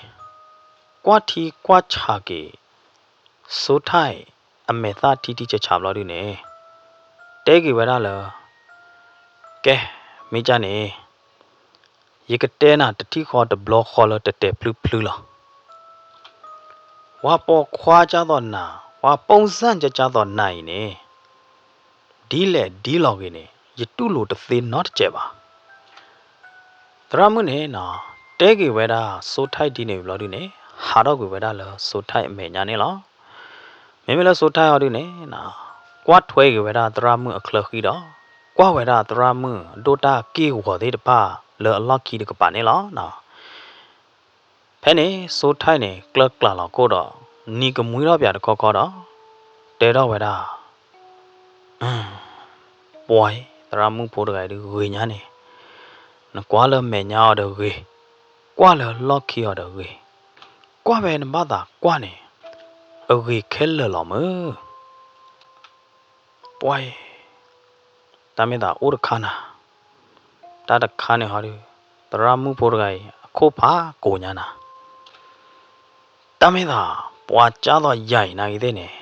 ကွၢ်ထံကွၢ်ဆးက့ၤ စိထၢၣ်အမဲာ်သၣ်ထံထံဆးဆးဘျီဒုန့ၣ်, တဲက့ၤဝဲဒၣ်လၢ, ကဲ, မ့ၢ်ကၢ်န့ၣ်, ယကတဲနၤတထံၣ်ဃီတဘျီဃီလၢတတဲာ်ဖျုဖျုလီၤ. ပှၤပိာ်ခွါကၢ်သိးနၤ, ပှၤပိာ်စၢ်ကၢ်သိးနၤအံၤန့ၣ်, ဒ်လဲၣ်ဒ်လဲၣ်ဂ့ၤန့ၣ် ယတူၢ်လိာ်တသ့နီတစဲးဘၣ်. သရၣ်မုၣ်န့ၣ်နီၤ, တဲက့ၤဝဲဒၣ်စိထၢၣ်ဒ်န့ၣ်ဘျီဒုန့ၣ်, ဟးထီၣ်ကွံာ်ဝဲဒၣ်လၢစိထၢၣ်အမဲာ်ညါန့ၣ်လီၤ. မ့မ့ၢ်လၢစိထၢၣ်ဟီဒုန့ၣ်, ကွၢ်ထွဲက့ၤဝဲဒၣ်သရၣ်မုၣ်အချၢဃံဒီး, ကွၢ်ဝဲဒၣ်သရၣ်မုၣ်ဒိၣ်တၢ်က့ၢ်ဂီၤသ့ၣ်တဖၣ်လၢအလီၢ်ခံတကပၤန့ၣ်လီၤ. ဖဲန့ၣ် စိထၢၣ်န့ၣ် ကျၢ်ကျၢ်လီၤခိၣ်ဒီး, နံၤကမှံထီၣ်ပၠးတခီခီဒီး, တဲထီၣ်ဝဲဒၣ်, ပှၤအံၤ သရၣ်မုၣ်ဖိတဂၤအံၤဒုးဂ့ၤညါန့ၣ်, နကွၢ်လၢမဲာ်ညါအီၤဒီးဂ့ၤ, ကွၢ်လၢလီၢ်ခံအီၤဒီးဂ့ၤ, ကွၢ်ဖဲနဘၣ်သးကွၢ်န့ၣ်, အဂ့ၤခဲလၢာ်လီၤမုၢ်. ပှၤအံၤ, တၢ်မ့ၢ်သးအိၣ်တခါနၤ, တၢ်တခါန့ၣ်ဟီဒုး, သရၣ်မုၣ်ဖိတဂၤအံၤ အခိၣ်ဖးကိာ်ညါနၤ. တၢ်မ့ၢ်သး, ပှၤကၢ်သိးယၤအံၤနာ်ဂ့ၤသ့ၣ်န့ၣ်,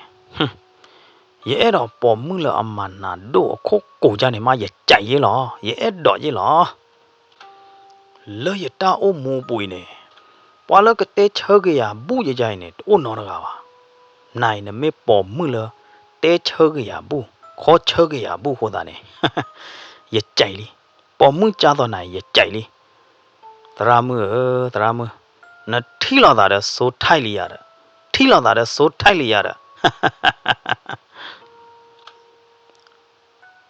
ယအဲၣ်ဒိးပိာ်မုၣ်လၢအမၤနးဒိၣ်အခိၣ်ကိာ်ယါန့ၣ်မး ယကးယ့လီၤ, ယအဲၣ်ဒိးယ့လီၤ. လၢယတၢ်အိၣ်မူအပူၤအံၤန့ၣ်, ပှၤလၢကတဲဆၢက့ၤယၤဘူၣ်ယါအံၤန့ၣ် တအိၣ်နီတဂၤဘၣ်. နၤအံၤနမ့ၢ်ပိာ်မုၣ်လၢ တဲဆၢက့ၤယၤဘူၣ်, ခီဆၢက့ၤယၤဘူၣ်အဃိသတးန့ၣ်, ယကးလံ. ပိာ်မုၣ်ကၢ်သိးနၤအံၤ ယကးလံ. သရၣ်မုၣ်ဧၢ, သရၣ်မုၣ်, နထံၣ်လိာ်သးဒီးစိထၢၣ်လံယၤဒီး, ထံၣ်လိာ်သးဒီးစိထၢၣ်လံယၤ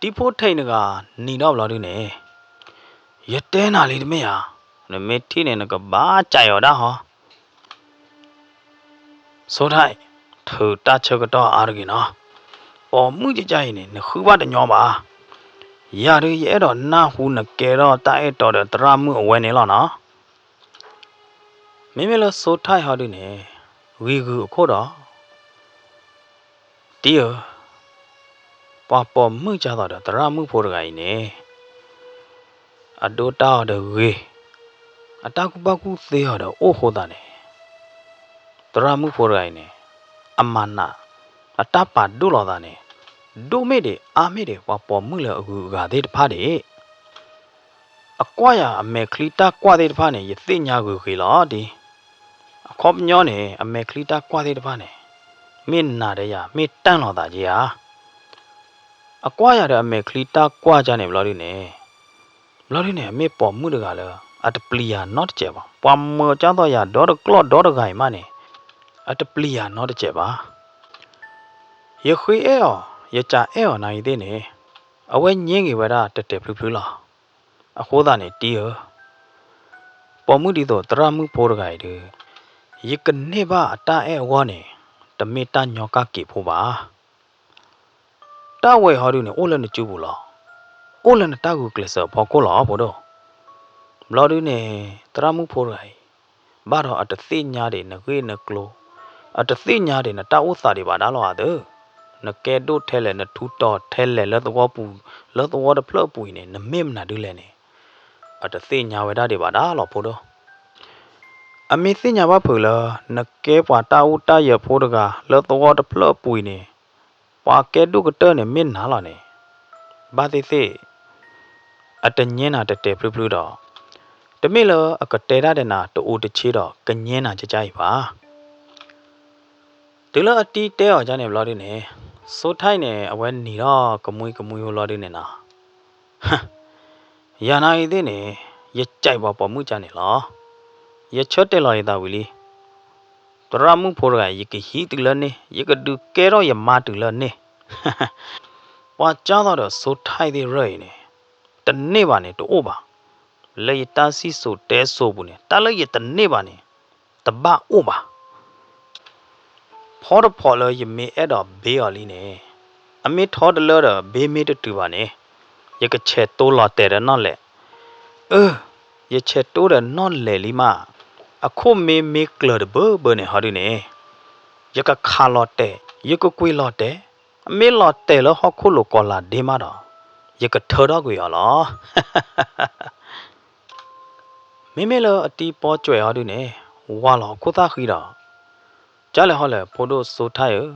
ဒီး တံၤဖိထံးနဂၤနံၤဒီးဘျီဒုန့ၣ်, ယတဲနၤလံတမ့ၢ်ဧါ, နမ့ၢ်ထံၣ်န့ၣ် နကဘၣ်ကးအီၤဒၣ်ဟီ. စိထၢၣ်, ထုးတၢ်ဆၢကတီၢ်အါတဂ့ၤနီၤ. ပိာ်မုၣ်ကကါအံၤန့ၣ် နဃုဘၣ်တညီဘၣ်. ယၤဒုးယအဲၣ်ဒိးနၢ်ဟူနကဲထီၣ်တၢ်အဲၣ်တီဒီးသရၣ်မုၣ်အဝဲန့ၣ်လီၤနီၤ. မ့မ့ၢ်လၢစိထၢၣ်ဟီဒုန့ၣ်, ဂံၤဂုၤအခိၣ်ဒီး တံၤဧၢ, ပှၤပိာ်မုၣ်ကၢ်သိးဒီးသရၣ်မုၣ်ဖိတဂၤအံၤန့ၣ်, အဒိတၢ်အီၤဒီးဂ့ၤ, အတၢ်ကူၣ်ဘၣ်ကူၣ်သ့အီၤဒီးအိၣ်အဃိသတးန့ၣ်, သရၣ်မုၣ်ဖိတဂၤအံၤန့ၣ်, အမၤနး, အတၢ်ပာ်ဒိၣ်လီၤသးန့ၣ်, ဒိၣ်မ့ၢ်ဒံးအါမ့ၢ်ဒံး ပှၤပိာ်မုၣ်လၢအဂုၤအဂၤသ့ၣ်တဖၣ်ဒံး အကွၢ်ယၤအမဲာ်ချံတၢ်ကွၢ်သ့ၣ်တဖၣ်န့ၣ် ယသ့ၣ်ညါဂ့ၤဂ့ၤလီၤဒ်, အခီပညီန့ၣ် အမဲာ်ချံတၢ်ကွၢ်သ့ၣ်တဖၣ်န့ၣ်, မ့ၢ်နၤဒီးယၤ မ့ၢ်တၢ်လီၤသးက့ဧါ. အကွၢ်ယၤဒီးအမဲာ်ချံတၢ်ကွၢ်ကၢ်န့ၣ် ဘျီဒုန့ၣ်, ဘျီဒုန့ၣ် အမ့ၢ်ပိာ်မုၣ်တဂၤလၢ အတပျံၤယၤနီတစဲးဘၣ်. ပှၤမၢကၢ်သိးယၤဒီတကျီၢ်ဒီတဂၤအံၤမးန့ၣ်, အတပျံၤယၤနီတစဲးဘၣ်. ယဃ့အဲၣ်အီၤ, ယကးအဲၣ်အီၤနာ်ဂ့ၤသ့ၣ်န့ၣ်, အဝဲညဲဂ့ၤဝဲဒၣ်တဲာ်တဲာ်ဖျုဖျုလီၤ. အဃိသတးန့ၣ် တံၤဧၢ, ပိာ်မုၣ်ဒ်သိးသရၣ်မုၣ်ဖိတဂၤအံၤဒီး, ယကန့ၢ်ဘၣ်အတၢ်အဲၣ်အဂီၢ်န့ၣ်, တမ့ၢ်တၢ်ညီကၢ်က့ၤဖိဘၣ်. တၢ်ဝဲအံၤဟီဒုန့ၣ် အိၣ်လၢနစုပူၤလီၤ. အိၣ်လၢနတၢ်ဂုာ်ကျဲးစၢးအဖီခိၣ်လီၤ ဖိဒိၣ်. ဘျီဒုန့ၣ် သရၣ်မုၣ်ဖိတဂၤအံၤ ဘၣ်ဒီးအတသ့ၣ်ညါဒံးနဂ့ၢ်နကျိၤ, အတသ့ၣ်ညါဒံးနတၢ်အိၣ်သးဒံးဘၣ်ဒၣ်လီၤဧါသၢ. နကဲဒိၣ်ထဲလဲၣ် နထူးတီၤထဲလဲၣ် လၢသဝီပူၤ, လၢသဝီတဖျၢၣ်အပူၤအံၤန့ၣ် နမ့ၢ်မနုၤဒုလဲၣ်န့ၣ် အတသ့ၣ်ညါဝဲဒၣ်ဒံးဘၣ်ဒၣ်လီၤ ဖိဒိၣ်. အမ့ၢ်သ့ၣ်ညါဘၣ်ဖုးလၢ နကဲပှၤတၢ်အိၣ်တၢ်ယၢၤဖိတဂၤ လၢသဝီတဖျၢၣ်အပူၤအံၤန့ၣ် ပှၤကဲဒိၣ်ကတၢၢ်န့ၣ်မ့ၢ်နၤလီၤန့ၣ် ဘၣ်သ့ၣ်သ့ၣ် အတငဲနၤတဲာ်တဲာ်ဖျုဖျုဒီး တမ့ၢ်လၢအကတဲတၢ်ဒီးနၤတအိၣ်တဆ့ဒီး ကငဲနၤကကါအံၤဘၣ်. တုၤလၢအတံၤတဲအီၤကန့ၣ်ဘျီဒုန့ၣ် စိထၢၣ်န့ၣ် အဝဲနံၤထီၣ်ကမှံကမှံဖိဘျီဒုန့ၣ်နီၤ ယၤနာ်ဂ့ၤသ့ၣ်န့ၣ် ယကးပှၤပိာ်မုၣ်ကန့ၣ်လီၤ. ယဆၢတဲာ်လီၤယသးဝံၤလံ. သရၣ်မုၣ်ဖိတဂၤ ယကဟံးတုၤလၢန့ၣ်, ယကဒုးကဲထီၣ်ယမါတုၤလၢန့ၣ်. ပှၤကၢ်သိးဒီးစိထၢၣ်သ့ၣ်ရၢၢ်အံၤန့ၣ် တန့ၢ်ဘၣ်န့ၣ် တအိၣ်ဘၣ်. လၢယတၢ်စံၣ်စိၤတဲစိၤပူၤန့ၣ် တၢ်လၢယတန့ၢ်ဘၣ်န့ၣ် တဘၣ်အိၣ်ဘၣ်. ဖီတဖီလၢယမ့ၢ်အဲၣ်ဒိးဘ့အီၤလံန့ၣ်, အမ့ၢ်ထီတလၢဒီးဘ့မ့ၢ်တတုၤဘၣ်န့ၣ်, ယကဆဲးတိလီၤတဲာ်ဒီးနီၣ်လဲၣ်. အၢ, ယဆဲးတိဒီးနီၣ်လဲၣ်လံမး, အခိၣ်မ့ၢ်မ့ၢ်ကျၢၤတဘၢဘၢန့ၣ်ဟီဒုန့ၣ်, ယကခးလီၤတဲာ်, ယကကွံာ်လီၤတဲာ်, အမ့ၢ်လီၤတဲာ်လၢဟီၣ်ခိၣ်လိၤကီၤလၤဒ့မးဒီး, ယကထၢထီၣ်ကွံာ်အီၤလီၤ. မ့မ့ၢ်လၢအတံၤပီကွဲးဟီဒုန့ၣ်, ဝၤလီၤခိၣ်သၣ်ဃံဒီး, ကၢ်လဲၣ်ဟီလဲၣ်ဖိဒိၣ်စိထၢၣ်ဧၢ,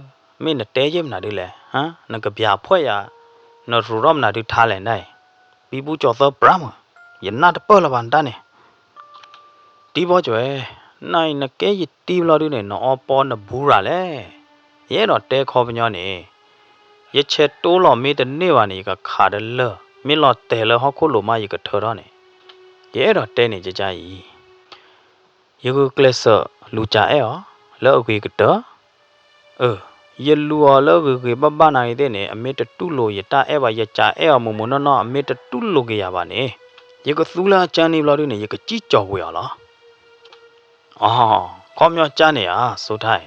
မ့ၢ်နတဲယဲၢ်မနုၤဒုလဲၣ်, နကပျးဖှဲၣ်ယၤ, နရူးထီၣ်မနုၤဒုထါလဲၣ်နဒၣ်အံၤ, ပံပူကၠီၤသၢပြးမုၢ်, ယနၢ်တပၢၢ်လၢၤဘၣ်နတၢ်န့ၣ် တံၤပီကွဲး, နအံၤနကဲယတံၤဘျီဒုန့ၣ် နအီပီနဘူးရၤလဲၣ်. ယအဲၣ်ဒိးတဲခီပညီန့ၣ်, ယဆဲးတိလီၤမ့ၢ်တန့ၢ်ဘၣ်န့ၣ် ယကခးတလၢာ်, မ့ၢ်လီၤတဲာ်လၢဟီၣ်ခိၣ်လိၤမးယကထၢထီၣ်န့ၣ်, ယအဲၣ်ဒိးတဲန့ၣ်ကကါအံၤ ယဂုာ်ကျဲးစၢးလူၤကးအဲၣ်အီၤ လၢအဂ့ၤကတၢၢ်. အၢ, ယလူၤအီၤလၢအဂ့ၤဂ့ၤဘၣ်ဘၣ်နာ်ဂ့ၤသ့ၣ်န့ၣ် အမ့ၢ်တတူၢ်လိာ်ယတၢ်အဲၣ်ဘၣ် ယကးအဲၣ်အီၤမိၢ်မိၢ်နီၢ်နီၢ် အမ့ၢ်တတူၢ်လိာ်က့ၤယၤဘၣ်န့ၣ်, ယကသူလၢအကၢန့ၣ်ဘျီဒုန့ၣ် ယကစံၣ်ကၠီၤကွံာ်အီၤလီၤ. အီ, ခီပညီကၢ်န့ၣ်ဧါ စိထၢၣ်,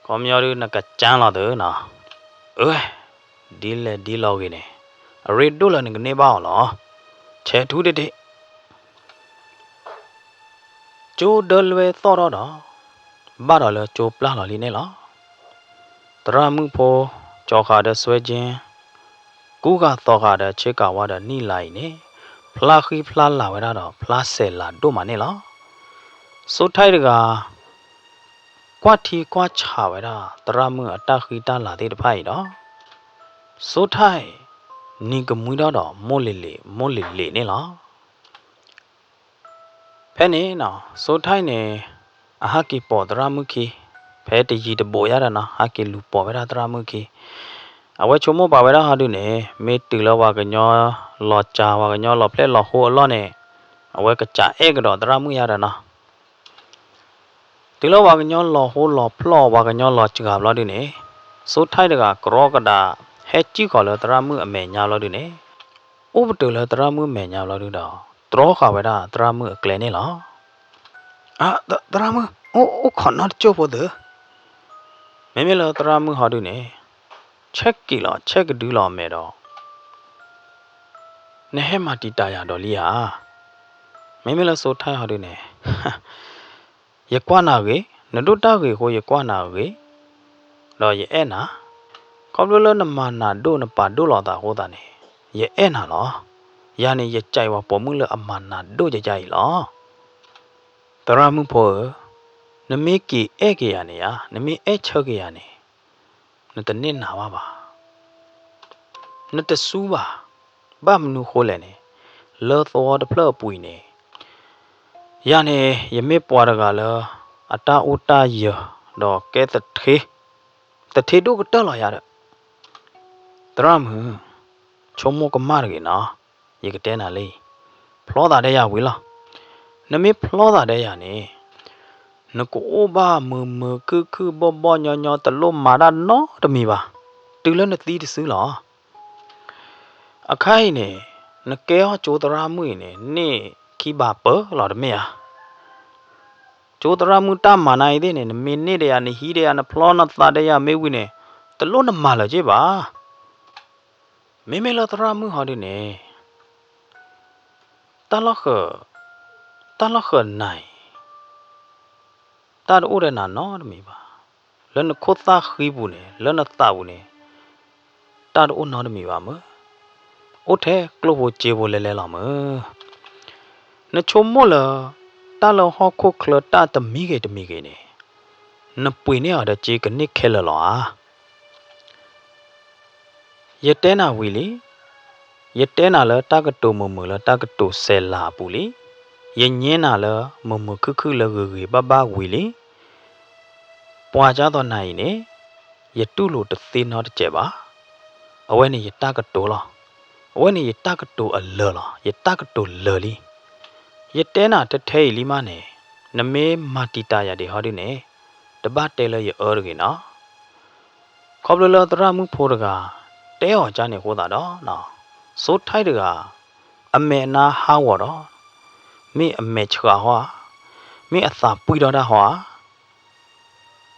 ခီပညီဒုနကကၢ်လီၤသုနီၤ. အၢ, ဒ်လဲၣ်ဒ်လဲၣ်ဂ့ၤန့ၣ်, အရ့ဒိၣ်လၢနကန့ၢ်ဘၣ်အီၤလီၤ. ဆဲးထူတ့ၢ်တ့ၢ် ကၠိဒၢလွဲသီၣ်ထီၣ်ဒီး, ဘၣ်ဒီးလၢကၠိပျၢ်လီၤလံန့ၣ်လီၤ. သရၣ်မုၣ်ဖိ, ကၠီၤဃာ်ဒီးစွဲကၠ့, ကူဃာ်သီဃာ်ဒီးဆ့ကၤဝါဒီးနံၣ်လါအံၤန့ၣ်, ဖျါဃံဖျါလၤဝဲဒၣ်ဒီး ဖျါစဲးလၤဒိၣ်မးန့ၣ်လီၤ. စိထၢၣ်တဂၤ ကွၢ်ထံကွၢ်ဆးဝဲဒၣ် သရၣ်မုၣ်အတၢ်ဃံတၢ်လၤသ့ၣ်တဖၣ်အံၤဒီး, စိထၢၣ် နံၤကမှံထီၣ်ဒီး မိၢ်လ့ၤလ့ၤ မိၢ်လ့ၤလ့ၤန့ၣ်လီၤ. ဖဲန့ၣ်နီၤ စိထၢၣ်န့ၣ် အဟးက့ၤပိာ်သရၣ်မုၣ်ခံ, ဖဲတယံၤတဘူးယါဒီးနီၤ ဟးက့ၤလူၤပိာ်ဝဲဒၣ်သရၣ်မုၣ်ခံ. အဝဲဆိကမိၣ်ပာ်ဝဲဒၣ်ဟီဒုန့ၣ် မ့ၢ်တုၤလၢပှၤကညီလီၤစှၤ ပှၤကညီလီၤဖျဲၣ်လီၤဃိအလီၢ်န့ၣ်, အဝဲကစးအဲၣ်ကဒီးသရၣ်မုၣ်ယါဒီးနီၤ. တုၤလၢပှၤကညီလီၤဃိလီၤဖျဲၣ် ပှၤကညီလီၤစှၤဘျီဒုန့ၣ်, စိထၢၣ်တဂၤ ကရီကဒါ ဟဲစံၣ်ဃီၤလၢသရၣ်မုၣ်အမဲာ်ညါဘျီဒုန့ၣ်, အိၣ်ပတုာ်လၢသရၣ်မုၣ်မဲာ်ညါဘျီဒုဒီး တြီဃာ်ဝဲဒၣ်သရၣ်မုၣ်အကျဲန့ၣ်လီၤ. သရၣ်မုၣ်, အိၣ်ခိးနီတစိၢ်ဖိသု. မ့မ့ၢ်လၢသရၣ်မုၣ်ဟီဒုန့ၣ်, ဆဲးက့ၤလီၤ ဆဲးကဒုလီၤအမဲာ်ဒီး နဟဲမၤတံာ်တာ်ယၤဒီးလံဧါ. မ့မ့ၢ်လၢစိထၢၣ်ဟီဒုန့ၣ်, ယကွၢ်နၤဂ့ၤ, နဒိၣ်တၢ်ဂ့ၤအဃိယကွၢ်နၤဂ့ၤ, ဒီးယအဲၣ်နၤ, ခီဖျိလၢနမၤနၤဒိၣ်နပာ်ဒိၣ်လီၤသးအဃိသတးန့ၣ်, ယအဲၣ်နၤလီၤ. ယၤန့ၣ် ယကးပှၤပိာ်မုၣ်လၢအမၤနၤဒိၣ်ယါအံၤလီၤ. သရၣ်မုၣ်ဖိဧၢ, နမ့ၢ်က့ၤအဲၣ်က့ၤယၤန့ၣ်ဧါ, နမ့ၢ်အဲၣ်ဆၢက့ၤယၤန့ၣ်, နတန့ၢ်နၤဘၣ်ဘၣ်. နတစူဘၣ်. ဘၣ်မနုၤဃိလဲၣ်န့ၣ်, လၢသဝီတဖျၢၣ်အပူၤအံၤန့ၣ်, ယၤန့ၣ် ယမ့ၢ်ပှၤတဂၤလၢ အတၢ်အိၣ်တၢ်ယၢၤ ဒီးကဲသထ့, သထ့ဒိၣ်ကတၢၢ်လီၤယၤဒီး, သရၣ်မုၣ်, ဆိကမိၣ်ကမၣ်တဂ့ၤနီၤ, ယကတဲနၤလံ, ဖျီသးဒီးယၤဝံၤလီၤ. နမ့ၢ်ဖျီသးဒီးယၤန့ၣ်, နကအိၣ်ဘၣ်မုာ်မုာ်ခုၣ်ခုၣ်ဘီၣ်ဘီၣ်ညီညီ တလိၣ်မၤတၢ်နီတမံၤဘၣ်, တုၤလၢနသံတစုလီၤ. အခါအံၤန့ၣ်, နကဲထီၣ်ကၠိသရၣ်မုၣ်အံၤန့ၣ် န့ၢ်ခံဘးပၢၢ်လီၤတမ့ၢ်ဧါ. ကၠိသရၣ်မုၣ်တၢ်မၤနၤအံၤသ့ၣ်န့ၣ် နမ့ၢ်န့ၢ်ဒီးယၤ နဟံးဒီးယၤ နဖျီနသးဒီးယၤမ့ၢ်ဝံၤန့ၣ်, တလိၣ်နမၤလၢၤက့ၤဘၣ်. မ့မ့ၢ်လၢသရၣ်မုၣ်ဟီဒုန့ၣ်, တၢ်လီၢ်ဃၢၤ, တၢ်လီၢ်ဃၢၤနၤအံၤ တၢ်တအိၣ်ဒီးနၤနီတမံၤဘၣ်. လၢနခိၣ်သၣ်ဃံပူၤန့ၣ်, လၢနသးပူၤန့ၣ်, တၢ်တအိၣ်နီတမံၤဘၣ်မုၢ်. အိၣ်ထဲကျိၣ်ဖိစ့ဖိလဲလဲလီၤမုၢ်. နဆိကမိၣ်လၢ တၢ်လၢဟီၣ်ခိၣ်ချၢတၢ်တမံၤဂ့ၤတမံၤဂ့ၤန့ၣ်, နပှ့ၤန့ၢ်အီၤဒီးစ့ကန့ၢ်ခဲလၢာ်လီၤဧါ. ယတဲနၤဝံၤလံ. ယတဲနၤလၢတၢ်ကတိၤမုာ်မုာ်လၢတၢ်ကတိၤစဲးလၤအပူၤလံ. ယညဲနၤလၢမုာ်မုာ်ခုၣ်ခုၣ်လၢဂ့ၤဂ့ၤဘၣ်ဘၣ်ဝံၤလံ. ပှၤကၢ်သိးနၤအံၤန့ၣ်, ယတူၢ်လိာ်တသ့နီတစဲးဘၣ်. အဝဲန့ၣ်ယတၢ်ကတိၤလီၤ. အဝဲန့ၣ်ယတၢ်ကတိၤအလၢာ်လီၤ. ယတၢ်ကတိၤလၢာ်လံ. ယတဲနၤထဲထဲအံၤလံမးန့ၣ်, နမ့ၢ်မၤတံာ်တာ်ယၤဒံးဟီဒုန့ၣ်, တဘၣ်တဲလၢယအၢတဂ့ၤနီၤ. ခီဖျိလၢသရၣ်မုၣ်ဖိတဂၤ တဲအီၤကၢ်န့ၣ်အဃိသတးဒီး, စိထၢၣ်တဂၤ အမဲာ်အနါဟးဂီၤဒီး, မ့ၢ်အမဲာ်ဆှးဟီဧါ, မ့ၢ်အသးပှံၢ်ထီၣ်တၢ်ဟီဧါ.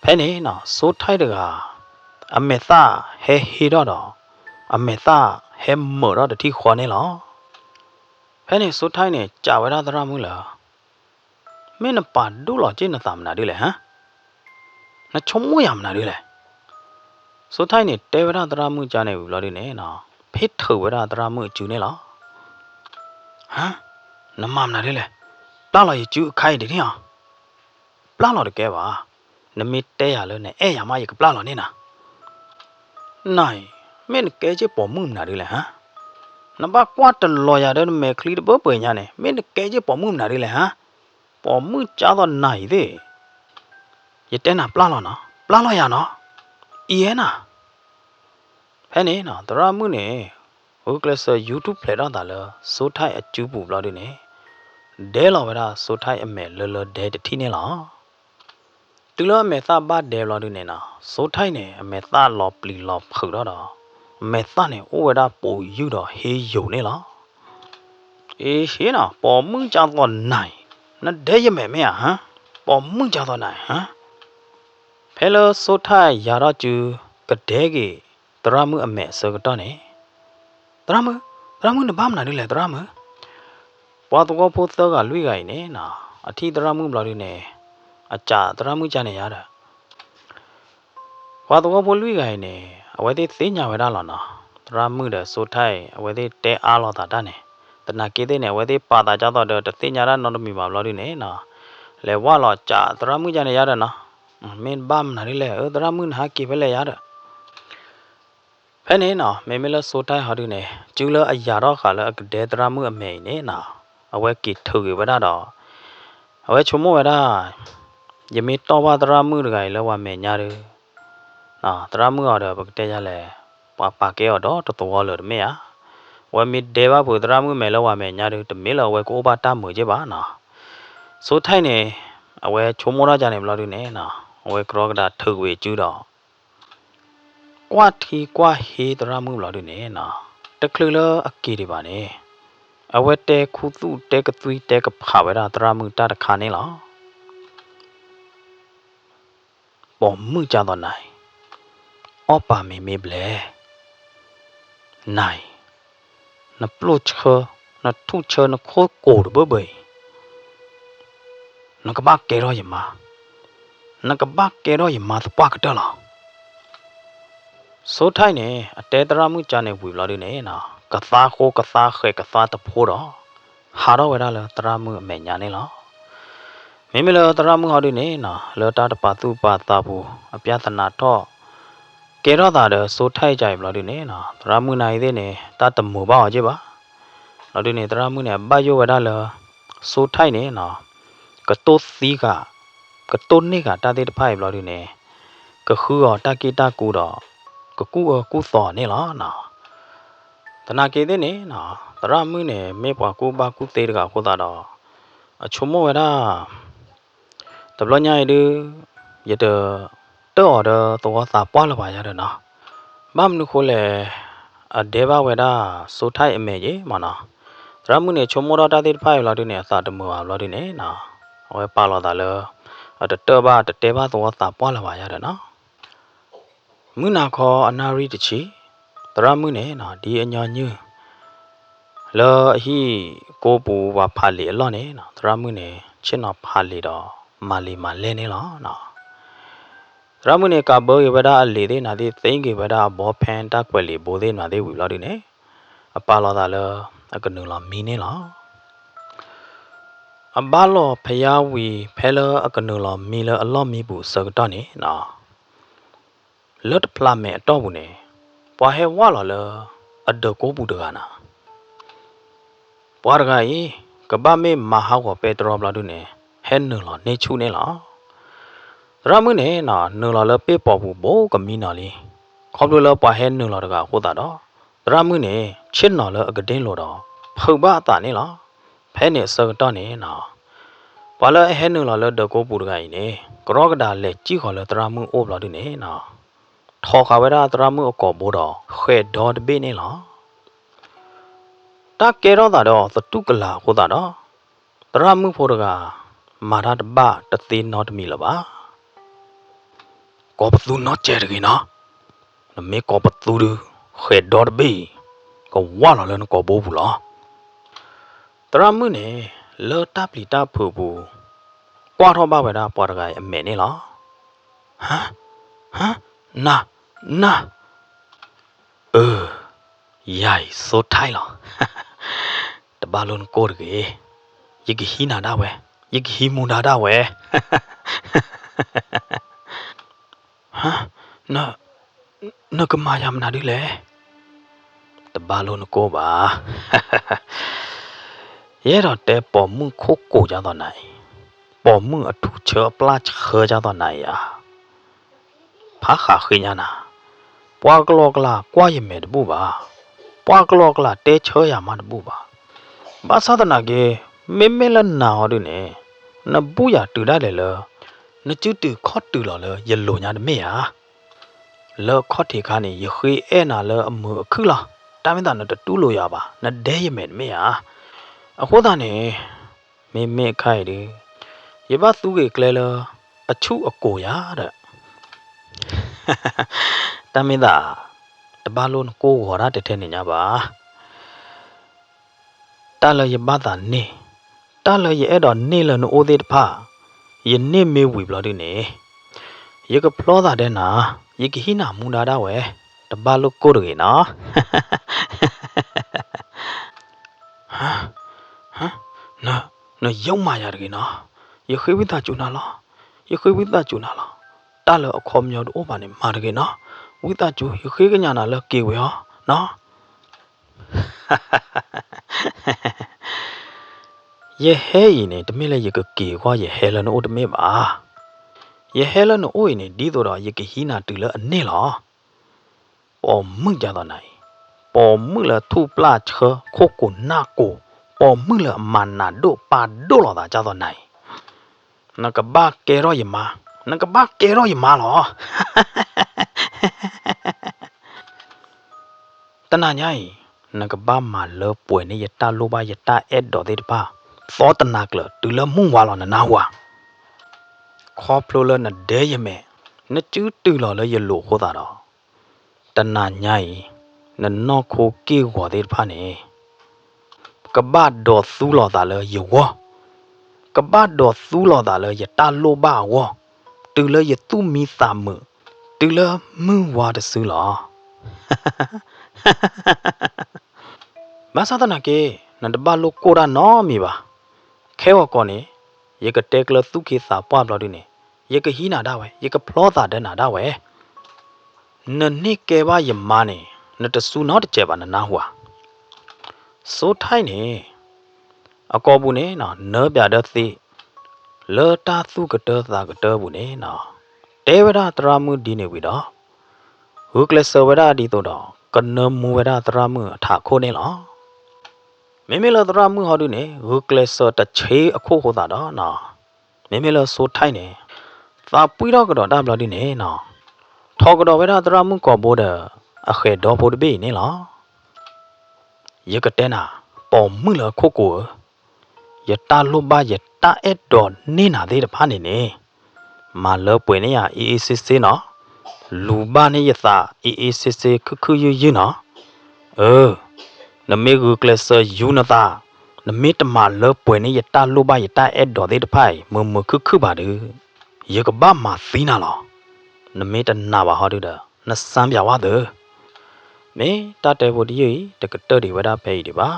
ဖဲန့ၣ် စိထၢၣ်တဂၤ အမဲာ်သၣ်ဟဲဟ့ထီၣ်ဒီး, အမဲာ်သၣ်ဟဲမုာ်ထီၣ်တထံၣ်ဃီန့ၣ်လီၤ. ဖဲန့ၣ်စိထၢၣ်န့ၣ် စံးဝဲဒၣ်သရၣ်မုၣ်လၢ မ့ၢ်နပာ်ဒိၣ်လီၤက့ၤနသးမနုၤဒ်လဲၣ်ဟါ, နဆိကမိၣ်ယၤမနုၤဒ်လဲၣ်. စိထၢၣ်န့ၣ် တဲဝဲဒၣ်သရၣ်မုၣ်ကၢ်န့ၣ်ဝံၤဘျီဒုန့ၣ်, ဖ့ၣ်ထုးဝဲဒၣ်သရၣ်မုၣ်အစုန့ၣ်လီၤ. ဟါ, နမၤမနုၤဒ်လဲၣ်. ပျၢ်လီၤယစုအခါအံၤဒ်န့ၣ်ဧါ. ပျၢ်လီၤတကဲဘၣ်. နမ့ၢ်တဲယၤလၢနအဲၣ်ယၤမး ယကပျၢ်လီၤန့ၢ်နၤ. နၤအံၤ, မ့ၢ်နကဲက့ၢ်ပိာ်မုၣ်မနုၤဒ်လဲၣ်ဟါ. နဘၣ်ကွၢ်တလီၤယၤဒီးနမဲာ်ချံတဘၢပှဲၤညါန့ၣ်, မ့ၢ်နကဲက့ၢ်ပိာ်မုၣ်မနုၤဒ်လဲၣ်ဟါ. ပိာ်မုၣ်ကၢ်သိးနၤအံၤသ့ၣ်, ယတဲနၤပျၢ်လီၤနီၤ, ပျၢ်လီၤယၤနီၤ, အံၤအဲၣ်နၤ. ဖဲန့ၣ် သရၣ်မုၣ်န့ၣ် ဂုာ်ကျဲးစၢးယူၤထူၣ်ဖျဲးထီၣ်သးလၢ စိထၢၣ်အစုပူၤဘျီဒုန့ၣ်, ဒဲလီၤဝဲဒၣ်စိထၢၣ်အမဲာ်လၢလၢဒဲတထံၣ်န့ၣ်လီၤ. တုၤလၢအမဲာ်သၣ်ဘၣ်ဒဲဘျီဒုန့ၣ်နီၤ, စိထၢၣ်န့ၣ် အမဲာ်သၣ်လီၤပျံၤလီၤဖုးထီၣ်ဒီး, အမဲာ်သၣ်န့ၣ်အိၣ်ဝဲဒၣ်ပိာ်ယုၢ်ဒီးဟ့ယိာ်န့ၣ်လီၤ. အ့ဟ့နီၤ, ပိာ်မုၣ်ကၢ်သိးနၤအံၤ, နဒဲယမဲာ်မ့ၢ်ဧါဟါ, ပိာ်မုၣ်ကၢ်သိးနၤအံၤဟါ. ဖဲလၢစိထၢၣ်ယၤထီၣ်စု ကဒဲက့ၤသရၣ်မုၣ်အမဲာ်အဆၢကတီၢ်န့ၣ်, သရၣ်မုၣ်, သရၣ်မုၣ်နဘၣ်မနုၤဒ်လဲၣ်သရၣ်မုၣ်. ပှၤသဝီဖိသၢဂၤလွံၢ်ဂၤအံၤန့ၣ်နီၤ, အထံၣ်သရၣ်မုၣ်ဘျီဒုန့ၣ်, အစံးသရၣ်မုၣ်ကၢ်န့ၣ်ယၤဒီး ပှၤသဝီဖိလွံၢ်ဂၤအံၤန့ၣ် အဝဲသ့ၣ်သ့ၣ်ညါဝဲဒၣ်လီၤနီၤ. သရၣ်မုၣ်ဒီးစိထၢၣ်အံၤ အဝဲသ့ၣ်တဲအါလိာ်သးတၢ်န့ၣ်, သနာ်က့သ့ၣ်န့ၣ် အဝဲသ့ၣ်ပာ်သးကၢ်သိးဒီးတသ့ၣ်ညါတၢ်နီတမံၤဘၣ်ဘျီဒုန့ၣ်နီၤ, လဲၤဝၢ်လီၤစံးသရၣ်မုၣ်ကၢ်န့ၣ်ယၤဒီးနီၤ, မ့ၢ်နဘၣ်မနုၤဒ်လဲၣ်, အၢ သရၣ်မုၣ်နဟးက့ၤဖဲလဲၣ်ယၤဒီး ဖဲန့ၣ်နီၤ, မ့မ့ၢ်လၢစိထၢၣ်ဟီဒုန့ၣ် စုလၢအယၤထီၣ်ဃာ်လၢအကဒဲသရၣ်မုၣ်အမဲာ်အံၤန့ၣ်နီၤ, အဝဲက့ၤထုးက့ၤဝဲဒၣ်ဒီး, အဝဲဆိကမိၣ်ဝဲဒၣ်, ယမ့ၢ်တီၢ်ဘၣ်သရၣ်မုၣ်တဂၤအံၤလၢပှၤမဲာ်ညါဒီး, သရၣ်မုၣ်အီၤဒီးပကတဲယၤလဲၣ်, ပှၤပာ်ကဲအီၤဒီးတသဝီလၢၤတမ့ၢ်ဧါ. အဝဲမ့ၢ်ဒဲဘၣ်ဖုးသရၣ်မုၣ်မဲာ်လၢပှၤမဲာ်ညါဒီး တမ့ၢ်လၢအဝဲကအိၣ်ဘၣ်တၢ်မုာ်က့ၢ်ဘၣ်နီၤ. စိထၢၣ်န့ၣ်, အဝဲဆိကမိၣ်ထီၣ်ကၢ်န့ၣ်ဘျီဒုန့ၣ်နီၤ, အဝဲကြီကဒါထုးကွံာ်စုဒီး ကွၢ်ထံကွၢ်ဟ့သရၣ်မုၣ်ဘျီဒုန့ၣ်နီၤ, တချုးလၢအက့ၤဒံးဘၣ်န့ၣ်, အဝဲတဲခူသူၣ်တဲကသွံတဲကဖးဝဲဒၣ်သရၣ်မုၣ်တၢ်တခါန့ၣ်လီၤ. ပိာ်မုၣ်ကၢ်သိးနၤအံၤ, အီၣ်ပာ်မ့ၤမ့ၢ်ဘျဲၣ်, နၤအံၤ, နပျိၢ်ဆၢ, နထူၣ်ဆၢနခိၣ်ကိၤတဘၢဘၢအံၤ နကဘၣ်ကဲထီၣ်ယမါ, နကဘၣ်ကဲထီၣ်ယမါသပှၢ်ကတၢၢ်လီၤ. စိထၢၣ်န့ၣ် အတဲသရၣ်မုၣ်ကၢ်န့ၣ်ဝံၤဘျီဒုန့ၣ်နီၤ, ကသါဃိကသါဃဲးကသါတဖိဒီး ဟးထီၣ်ဝဲဒၣ်လၢသရၣ်မုၣ်အမဲာ်ညါန့ၣ်လီၤ. မ့မ့ၢ်လၢသရၣ်မုၣ်ဟီဒုန့ၣ်နီၤ, လၢတၢ်တပာ်သူၣ်ပာ်သးပူၤ အပျၢ်သနာ်ထီၣ် ကဲထီၣ်သးဒီးစိထၢၣ်အံၤဘျီဒုန့ၣ်နီၤ, သရၣ်မုၣ်နၤအံၤသ့ၣ်န့ၣ် တၢ်တမုာ်ဘၣ်အီၤက့ၢ်ဘၣ်. ဘျီဒုန့ၣ် သရၣ်မုၣ်န့ၣ် အဘၣ်ယိၣ်ဝဲဒၣ်လၢ စိထၢၣ်အံၤန့ၣ်နီၤ, ကတိၢ်သံဃာ်, ကတိၢ်န့ၢ်ဃာ်တၢ်သ့ၣ်တဖၣ်အံၤဘျီဒုန့ၣ်, ကဃုအီၤတၢ်က့ၢ်တၢ်ကူဒီး ကကူၣ်အၢကူၣ်သီန့ၣ်လီၤ. သနာ်က့သ့ၣ်န့ၣ်နီၤ, သရၣ်မုၣ်န့ၣ် မ့ၢ်ပှၤကူၣ်ဘၣ်ကူၣ်သ့တဂၤအဃိသတးဒီး အဆိကမိၣ်ဝဲဒၣ် တဘျီညါအံၤဒုး ယတ တၢၣ်အီၤဒီးသဝီသးပှၢ်လၢၤဘၣ်ယၤဒီးနီၤ. ဘၣ်မနုၤဃိလဲၣ်, အဒဲဘၣ်ဝဲဒၣ်စိထၢၣ်အံၤအမဲာ်က့ၢ်မးနီၤ. သရၣ်မုၣ်န့ၣ် ဆိကမိၣ်ထီၣ်တၢ်သ့ၣ်တဖၣ်အံၤဘျီဒုန့ၣ် အသးတမုာ်ဘၣ်ဘျီဒုန့ၣ်နီၤ, အဝဲပာ်လီၤသးလၢ အတတၢၣ်ဘၣ်တတဲဘၣ်သဝီသးပှၢ်လၢၤဘၣ်ယၤဒီးနီၤ. မုၢ်နၤခီအနၣ်ရံၣ်တဆံ, သရၣ်မုၣ်န့ၣ်နီၤ ဒ်အညီနုၢ် လၢအဟံၣ်ကိပူၤပှၤဖးလံာ်အလီၢ်န့ၣ် သရၣ်မုၣ်န့ၣ် ဆ့ၣ်နီၤဖးလံာ်ဒီး မၤလံာ်မၤလဲၢ်န့ၣ်လီၤ. သရၣ်မုၣ်န့ၣ် ကးဘၢက့ၤဝဲဒၣ်အလံာ်သ့ၣ်နၤသ့ၣ် သ့က့ၤဝဲဒၣ်အဘီဖဲတၢ်ကွဲးလံာ်ဘိသ့ၣ်နၤသ့ၣ်ဝံၤဘျီဒုန့ၣ် အပာ်လီၤသးလၢ အကနုာ်လီၤမံန့ၣ်လီၤ. အဘၣ်လီၤဖယါဝံၤ ဖဲလၢအကနုာ်လီၤမံလၢအလီၢ်မံပူၤအဆၢကတီၢ်န့ၣ် လၢတဖျးမဲာ်အတီၢ်ပူၤန့ၣ် ပှၤဟဲဝၢ်လီၤလၢ အဒၢးကိပူၤတဂၤနၤ ပှၤတဂၤအံၤ ကဘၣ်မ့ၢ်မၤဟးဂီၤပဲတြီဘျီဒုန့ၣ် ဟဲနုာ်လီၤန့ၢ်ဆူၣ်န့ၣ်လီၤ. သရၣ်မုၣ်န့ၣ် နုာ်လီၤလၢပ့ၢ်ပိာ်ပူၤဘိးကမံနီၤလံ. ခီဖျိလၢပှၤဟဲနုာ်လီၤတဂၤအဃိသတးဒီး သရၣ်မုၣ်န့ၣ် ဆ့ၣ်နီၤလၢအကဒ့လိာ်ဒီး ဖုးဘၣ်အသးန့ၣ်လီၤ. ဖဲန့ၣ်အဆၢကတီၢ်န့ၣ် ပှၤလၢအဟဲနုာ်လီၤလၢဒၢးကိပူၤတဂၤအံၤန့ၣ် ကရီကဒးလဲၤစံၣ်ဃီၤလၢသရၣ်မုၣ်အိၣ်ဘျီဒုန့ၣ် ထီၣ်ဃာ်ဝဲဒၣ်သရၣ်မုၣ်အကိာ်ဘိဒီး ဃဲၤဒီတဘ့ၣ်န့ၣ်လီၤ. တၢ်ကဲထီၣ်သးဒီးသတူၢ်ကလာ်အဃိသတးဒီး သရၣ်မုၣ်ဖိတဂၤ မၤတၢ်တဘၣ်တသ့နီတမံၤလၢၤဘၣ်. ကိးပသူနီတစဲးတဂ့ၤနီၤ, နမ့ၢ်ကိးပသူဒုး ဃဲၤဒီတဘ့ၣ်အံၤ ကဝၢ်လီၤလၢနကိာ်ဘိပူၤလီၤ. သရၣ်မုၣ်န့ၣ် လၢတၢ်ပျံၤတၢ်ဖုးအပူၤ ကွၢ်ထီၣ်ဘၣ်ဝဲဒၣ်ပှၤတဂၤအံၤအမဲာ်န့ၣ်လီၤ. ဟါ, ဟါ, နၤ, နၤ, အၢ, ယၤအံၤစိထါလီၤ. တဘၣ်လိနကိၢ်တဂ့ၤ, ယကဟံးနၤဒၣ်ဝဲ, ယကဟံးမူဒါဒၣ်ဝဲ. ဟါ, န, နကမၤယၤမနုၤဒ်လဲၣ်. တဘၣ်လိနကိၢ်ဘၣ်. ယအဲၣ်ဒိးတဲပိာ်မုၣ်ခိၣ်ကိာ်ဒ်သိးနၤအံၤ, ပိာ်မုၣ်အထူးဆၢအပျၢ်ဆၢဒ်သိးနၤအံၤဧါ. ဖးဃးဃ့ညါနၤ, ပှၤကလီကလီကွၢ်ယမဲာ်တဘူၣ်ဘၣ်, ပှၤကလီကလီတဲဆၢယၤမးတဘူၣ်ဘၣ်. ဘၣ်ဆၣ်သနာ်က့, မ့မ့ၢ်လၢနၤအီၤဒုန့ၣ်, နဘူၣ်ယၤတုၤဒၣ်လဲာ်လၢ နစုတုၤခီၣ်တုၤလီၤလၢယလိၤညါတမ့ၢ်ဧါ. လၢခီၣ်ထံးခါန့ၣ် ယဃ့အဲၣ်နၤလၢအမုာ်အခုၣ်လီၤ. တၢ်မ့ၢ်သးနတတူၢ်လိာ်ယၤဘၣ်, နဒဲယမဲာ်တမ့ၢ်ဧါ. အဃိသတးန့ၣ်, မ့မ့ၢ်အခါအံၤဒု, ယဘၣ်သူက့ၤကျဲလၢ အဆူၣ်အကိာ်ယၤဒီး တၢ်မ့ၢ်သး, တဘၣ်လိနကိၢ်ဂီၤတၢ်တဲထဲန့ၣ်ညါဘၣ်. တၢ်လၢယဘၣ်သးန့ၢ်, တၢ်လၢယအဲၣ်ဒိးန့ၢ်လၢနအိၣ်သ့ၣ်တဖၣ်, ယန့ၢ်မ့ၢ်ဝံၤဘျီဒုန့ၣ်, ယကဖျီသးဒဲနၤ, ယကဟံးနၤမူဒါဒၣ်ဝဲ, တဘၣ်လိကိၢ်တဂ့ၤနီၤ. နယုၢ်မၤယၤတဂ့ၤနီၤ, ယဃ့ဝံသးစူၤနၤလီၤ, ယဃ့ဝံသးစူၤနၤလီၤ. တၢ်လၢအခီပညီတအိၣ်ဘၣ်န့ၣ် မၤတဂ့ၤနီၤ, ဝံသးစူၤ ယဃ့ကညးနၤလၢက့ၤဝဲအီၤနီၤ. ယဟဲအံၤန့ၣ် တမ့ၢ်လၢယကက့ၤအဂီၢ် ယဟဲလၢနအိၣ်တမ့ၢ်ဘၣ်. ယဟဲလၢနအိၣ်အံၤန့ၣ် ဒ်သိးဒီးယကဟံးနၤတုၤလၢအန့ၢ်လီၤ. ပိာ်မုၣ်ဒ်သိးနၤအံၤ, ပိာ်မုၣ်လၢထူၣ်ပျၢ်ဆၢ ခိၣ်ကိာ်နၢ်ကိာ်, ပိာ်မုၣ်လၢအမၤနးဒိၣ်ပာ်ဒိၣ်လိာ်သးဒ်သိးနၤအံၤ, နကဘၣ်ကဲထီၣ်ယမါ, နကဘၣ်ကဲထီၣ်ယမါလီၤ. တနၤညါအံၤ, နကဘၣ်မၤလၢပှဲၤန့ၢ်ယတၢ်လိၣ်ဘၣ်ယတၢ်အဲၣ်ဒိးသ့ၣ်တဖၣ်, သီတနၤကျၢၤတုၤလၢမုၢ်ဝါလီၤနနၢ်ဟူဧါ. ခီဖျိလၢနဒဲယမဲာ်, နစုတုၤလီၤလၢယလိၤအဃိသတးဒီး, တနၤညါအံၤ, နနီၢ်ခိက့ၢ်ဂီၤသ့ၣ်တဖၣ်န့ၣ် ကဘၣ်ဒိးသူလိာ်သးလၢယဂီၢ်, ကဘၣ်ဒိးသူလိာ်သးလၢယတၢ်လိၣ်ဘၣ်အဂီၢ်, တုၤလၢယသူၣ်မံသးမုာ်, တုၤလၢမုၢ်ဝါတစုလီၤ. ဘၣ်ဆၣ်သနာ်က့, နတဘၣ်လိၣ်ကိၢ်တၢ်နီတမံၤဘၣ်. ခဲဂီၤကီးန့ၣ်, ယကတဲကျၢၤသူၣ်က့သးပှၢ်ဘျီဒုန့ၣ်, ယကဟံးနၤဒၣ်ဝဲ, ယကဖျီသးဒဲနၤဒၣ်ဝဲ. နန့ၢ်ကဲဘၣ်ယမါန့ၣ်, နတစူနီတစဲးဘၣ်နနၢ်ဟူဧါ. စိထါအံၤန့ၣ်, အကိာ်ပူၤန့ၣ် နၢပၠးဒၢသ့, လၢတၢ်သူၣ်ကတၢသးကတၢပူၤန့ၣ်, တဲဝဲဒၣ်သရၣ်မုၣ်ဒ်န့ၣ်ဝံၤဒီး, ဂုာ်ကျဲးစၢးဝဲဒၣ်ဒ်သိးဒီး ကနၢမူဝဲဒၣ်သရၣ်မုၣ်အထးခိၣ်န့ၣ်လီၤ. မ့မ့ၢ်လၢသရၣ်မုၣ်ဟီဒုန့ၣ် ဂုာ်ကျဲးစၢးတဆ့အခိၣ်ဃိသးဒီး, မ့မ့ၢ်လၢစိထါအံၤန့ၣ်, သးပှံၢ်ထီၣ်ကဒီးတၢ်ဘျီဒုန့ၣ်, ထီၣ်ကဒီးဝဲဒၣ်သရၣ်မုၣ်ကိာ်ဘိဒီး အဃဲၤဒီဖိတဘ့ၣ်အံၤန့ၣ်လီၤ. ယကတဲနၤ, ပိာ်မုၣ်လၢခိၣ်ကိာ်ဧၢ, ယတၢ်လိၣ်ဘၣ်ယတၢ်အဲၣ်ဒိးန့ၢ်နၤသ့ၣ်တဖၣ်န့ၣ်န့ၣ်, မၤလၢပှဲၤန့ၢ်ယၤအ့အ့ဆ့ဆ့နီၤ, လူၤဘၣ်န့ၢ်ယသးအ့အ့ဆ့ဆ့ခုၣ်ခုၣ်ယုၢ်ယုၢ်နီၤ. အၢ, နမ့ၢ်ဂုာ်ကျဲးစၢးယူနသး, နမ့ၢ်တမၤလၢပှဲၤန့ၢ်ယတၢ်လိၣ်ဘၣ်ယတၢ်အဲၣ်ဒိးသ့ၣ်တဖၣ်အံၤ မုာ်မုာ်ခုၣ်ခုၣ်ဘၣ်ဒီး, ယကဘၣ်မၤသံနၤလီၤ. နမ့ၢ်တနာ်ဘၣ်ဟီဒုဒီး နစၢ်ပၠးဝဲသ့ၣ် မ့ၢ်တၢ်တဲဖိတယုၢ်အံၤ တကတၢၢ်ဒံးဝဲဒၣ်ဖဲအံၤဒံးဘၣ်.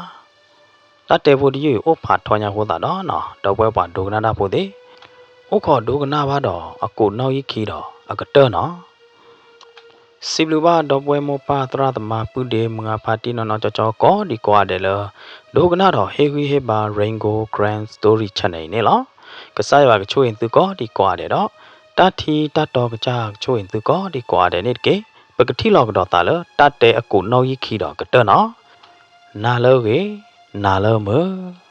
တၢ်တဲဖိတယုၢ်အံၤ အိၣ်ဖးထီညါအဃိသတးဒီးနီၤ ဒီပုၢ်ဝဲၢ်ပှၤဒိကနၣ်တၢ်ဖိသ့ၣ်, အိၣ်ခိးဒိကနၣ်ဘၣ်ဒီးအကိးနီၣ်ဂံၢ်ခံဒီးအကတၢၢ်နီၤ. စံးဘျုးဘၣ်ဒီပုၢ်ဝဲၢ်မိၢ်ပၢ်သရၣ်သမါ ပုၢ်ဒ့မုၢ်ဂၤ ဖါတံၢ်နီၢ်နီၢ်ကၠီကၠီကိးဒံးကိးဂၤဒဲးလၢ ဒိကနၣ်ဒီးဟ့ၣ်ဂံၢ်ဟ့ၣ်ဘါ Rain Gold Grand Story Channel အံၤန့ၣ်လီၤ. ကစၢ်ယွၤကဆိၣ်ဂ့ၤသုကိးဒံးကိးဂၤဒဲးဒီး တၢ်ထံတၢ်တီကစၢ်ကဆိၣ်ဂ့ၤသုကိးဒံးကိးဂၤဒဲးန့ၣ်တက့ၢ်. ပကထံၣ်လိာ်ကဒီးသးလၢတၢ်တဲအကိးနီၣ်ဂံၢ်ခံဒီးကတၢၢ်နီၤ. နၤလၢအဂ့ၤ, နၤလၢမုာ်.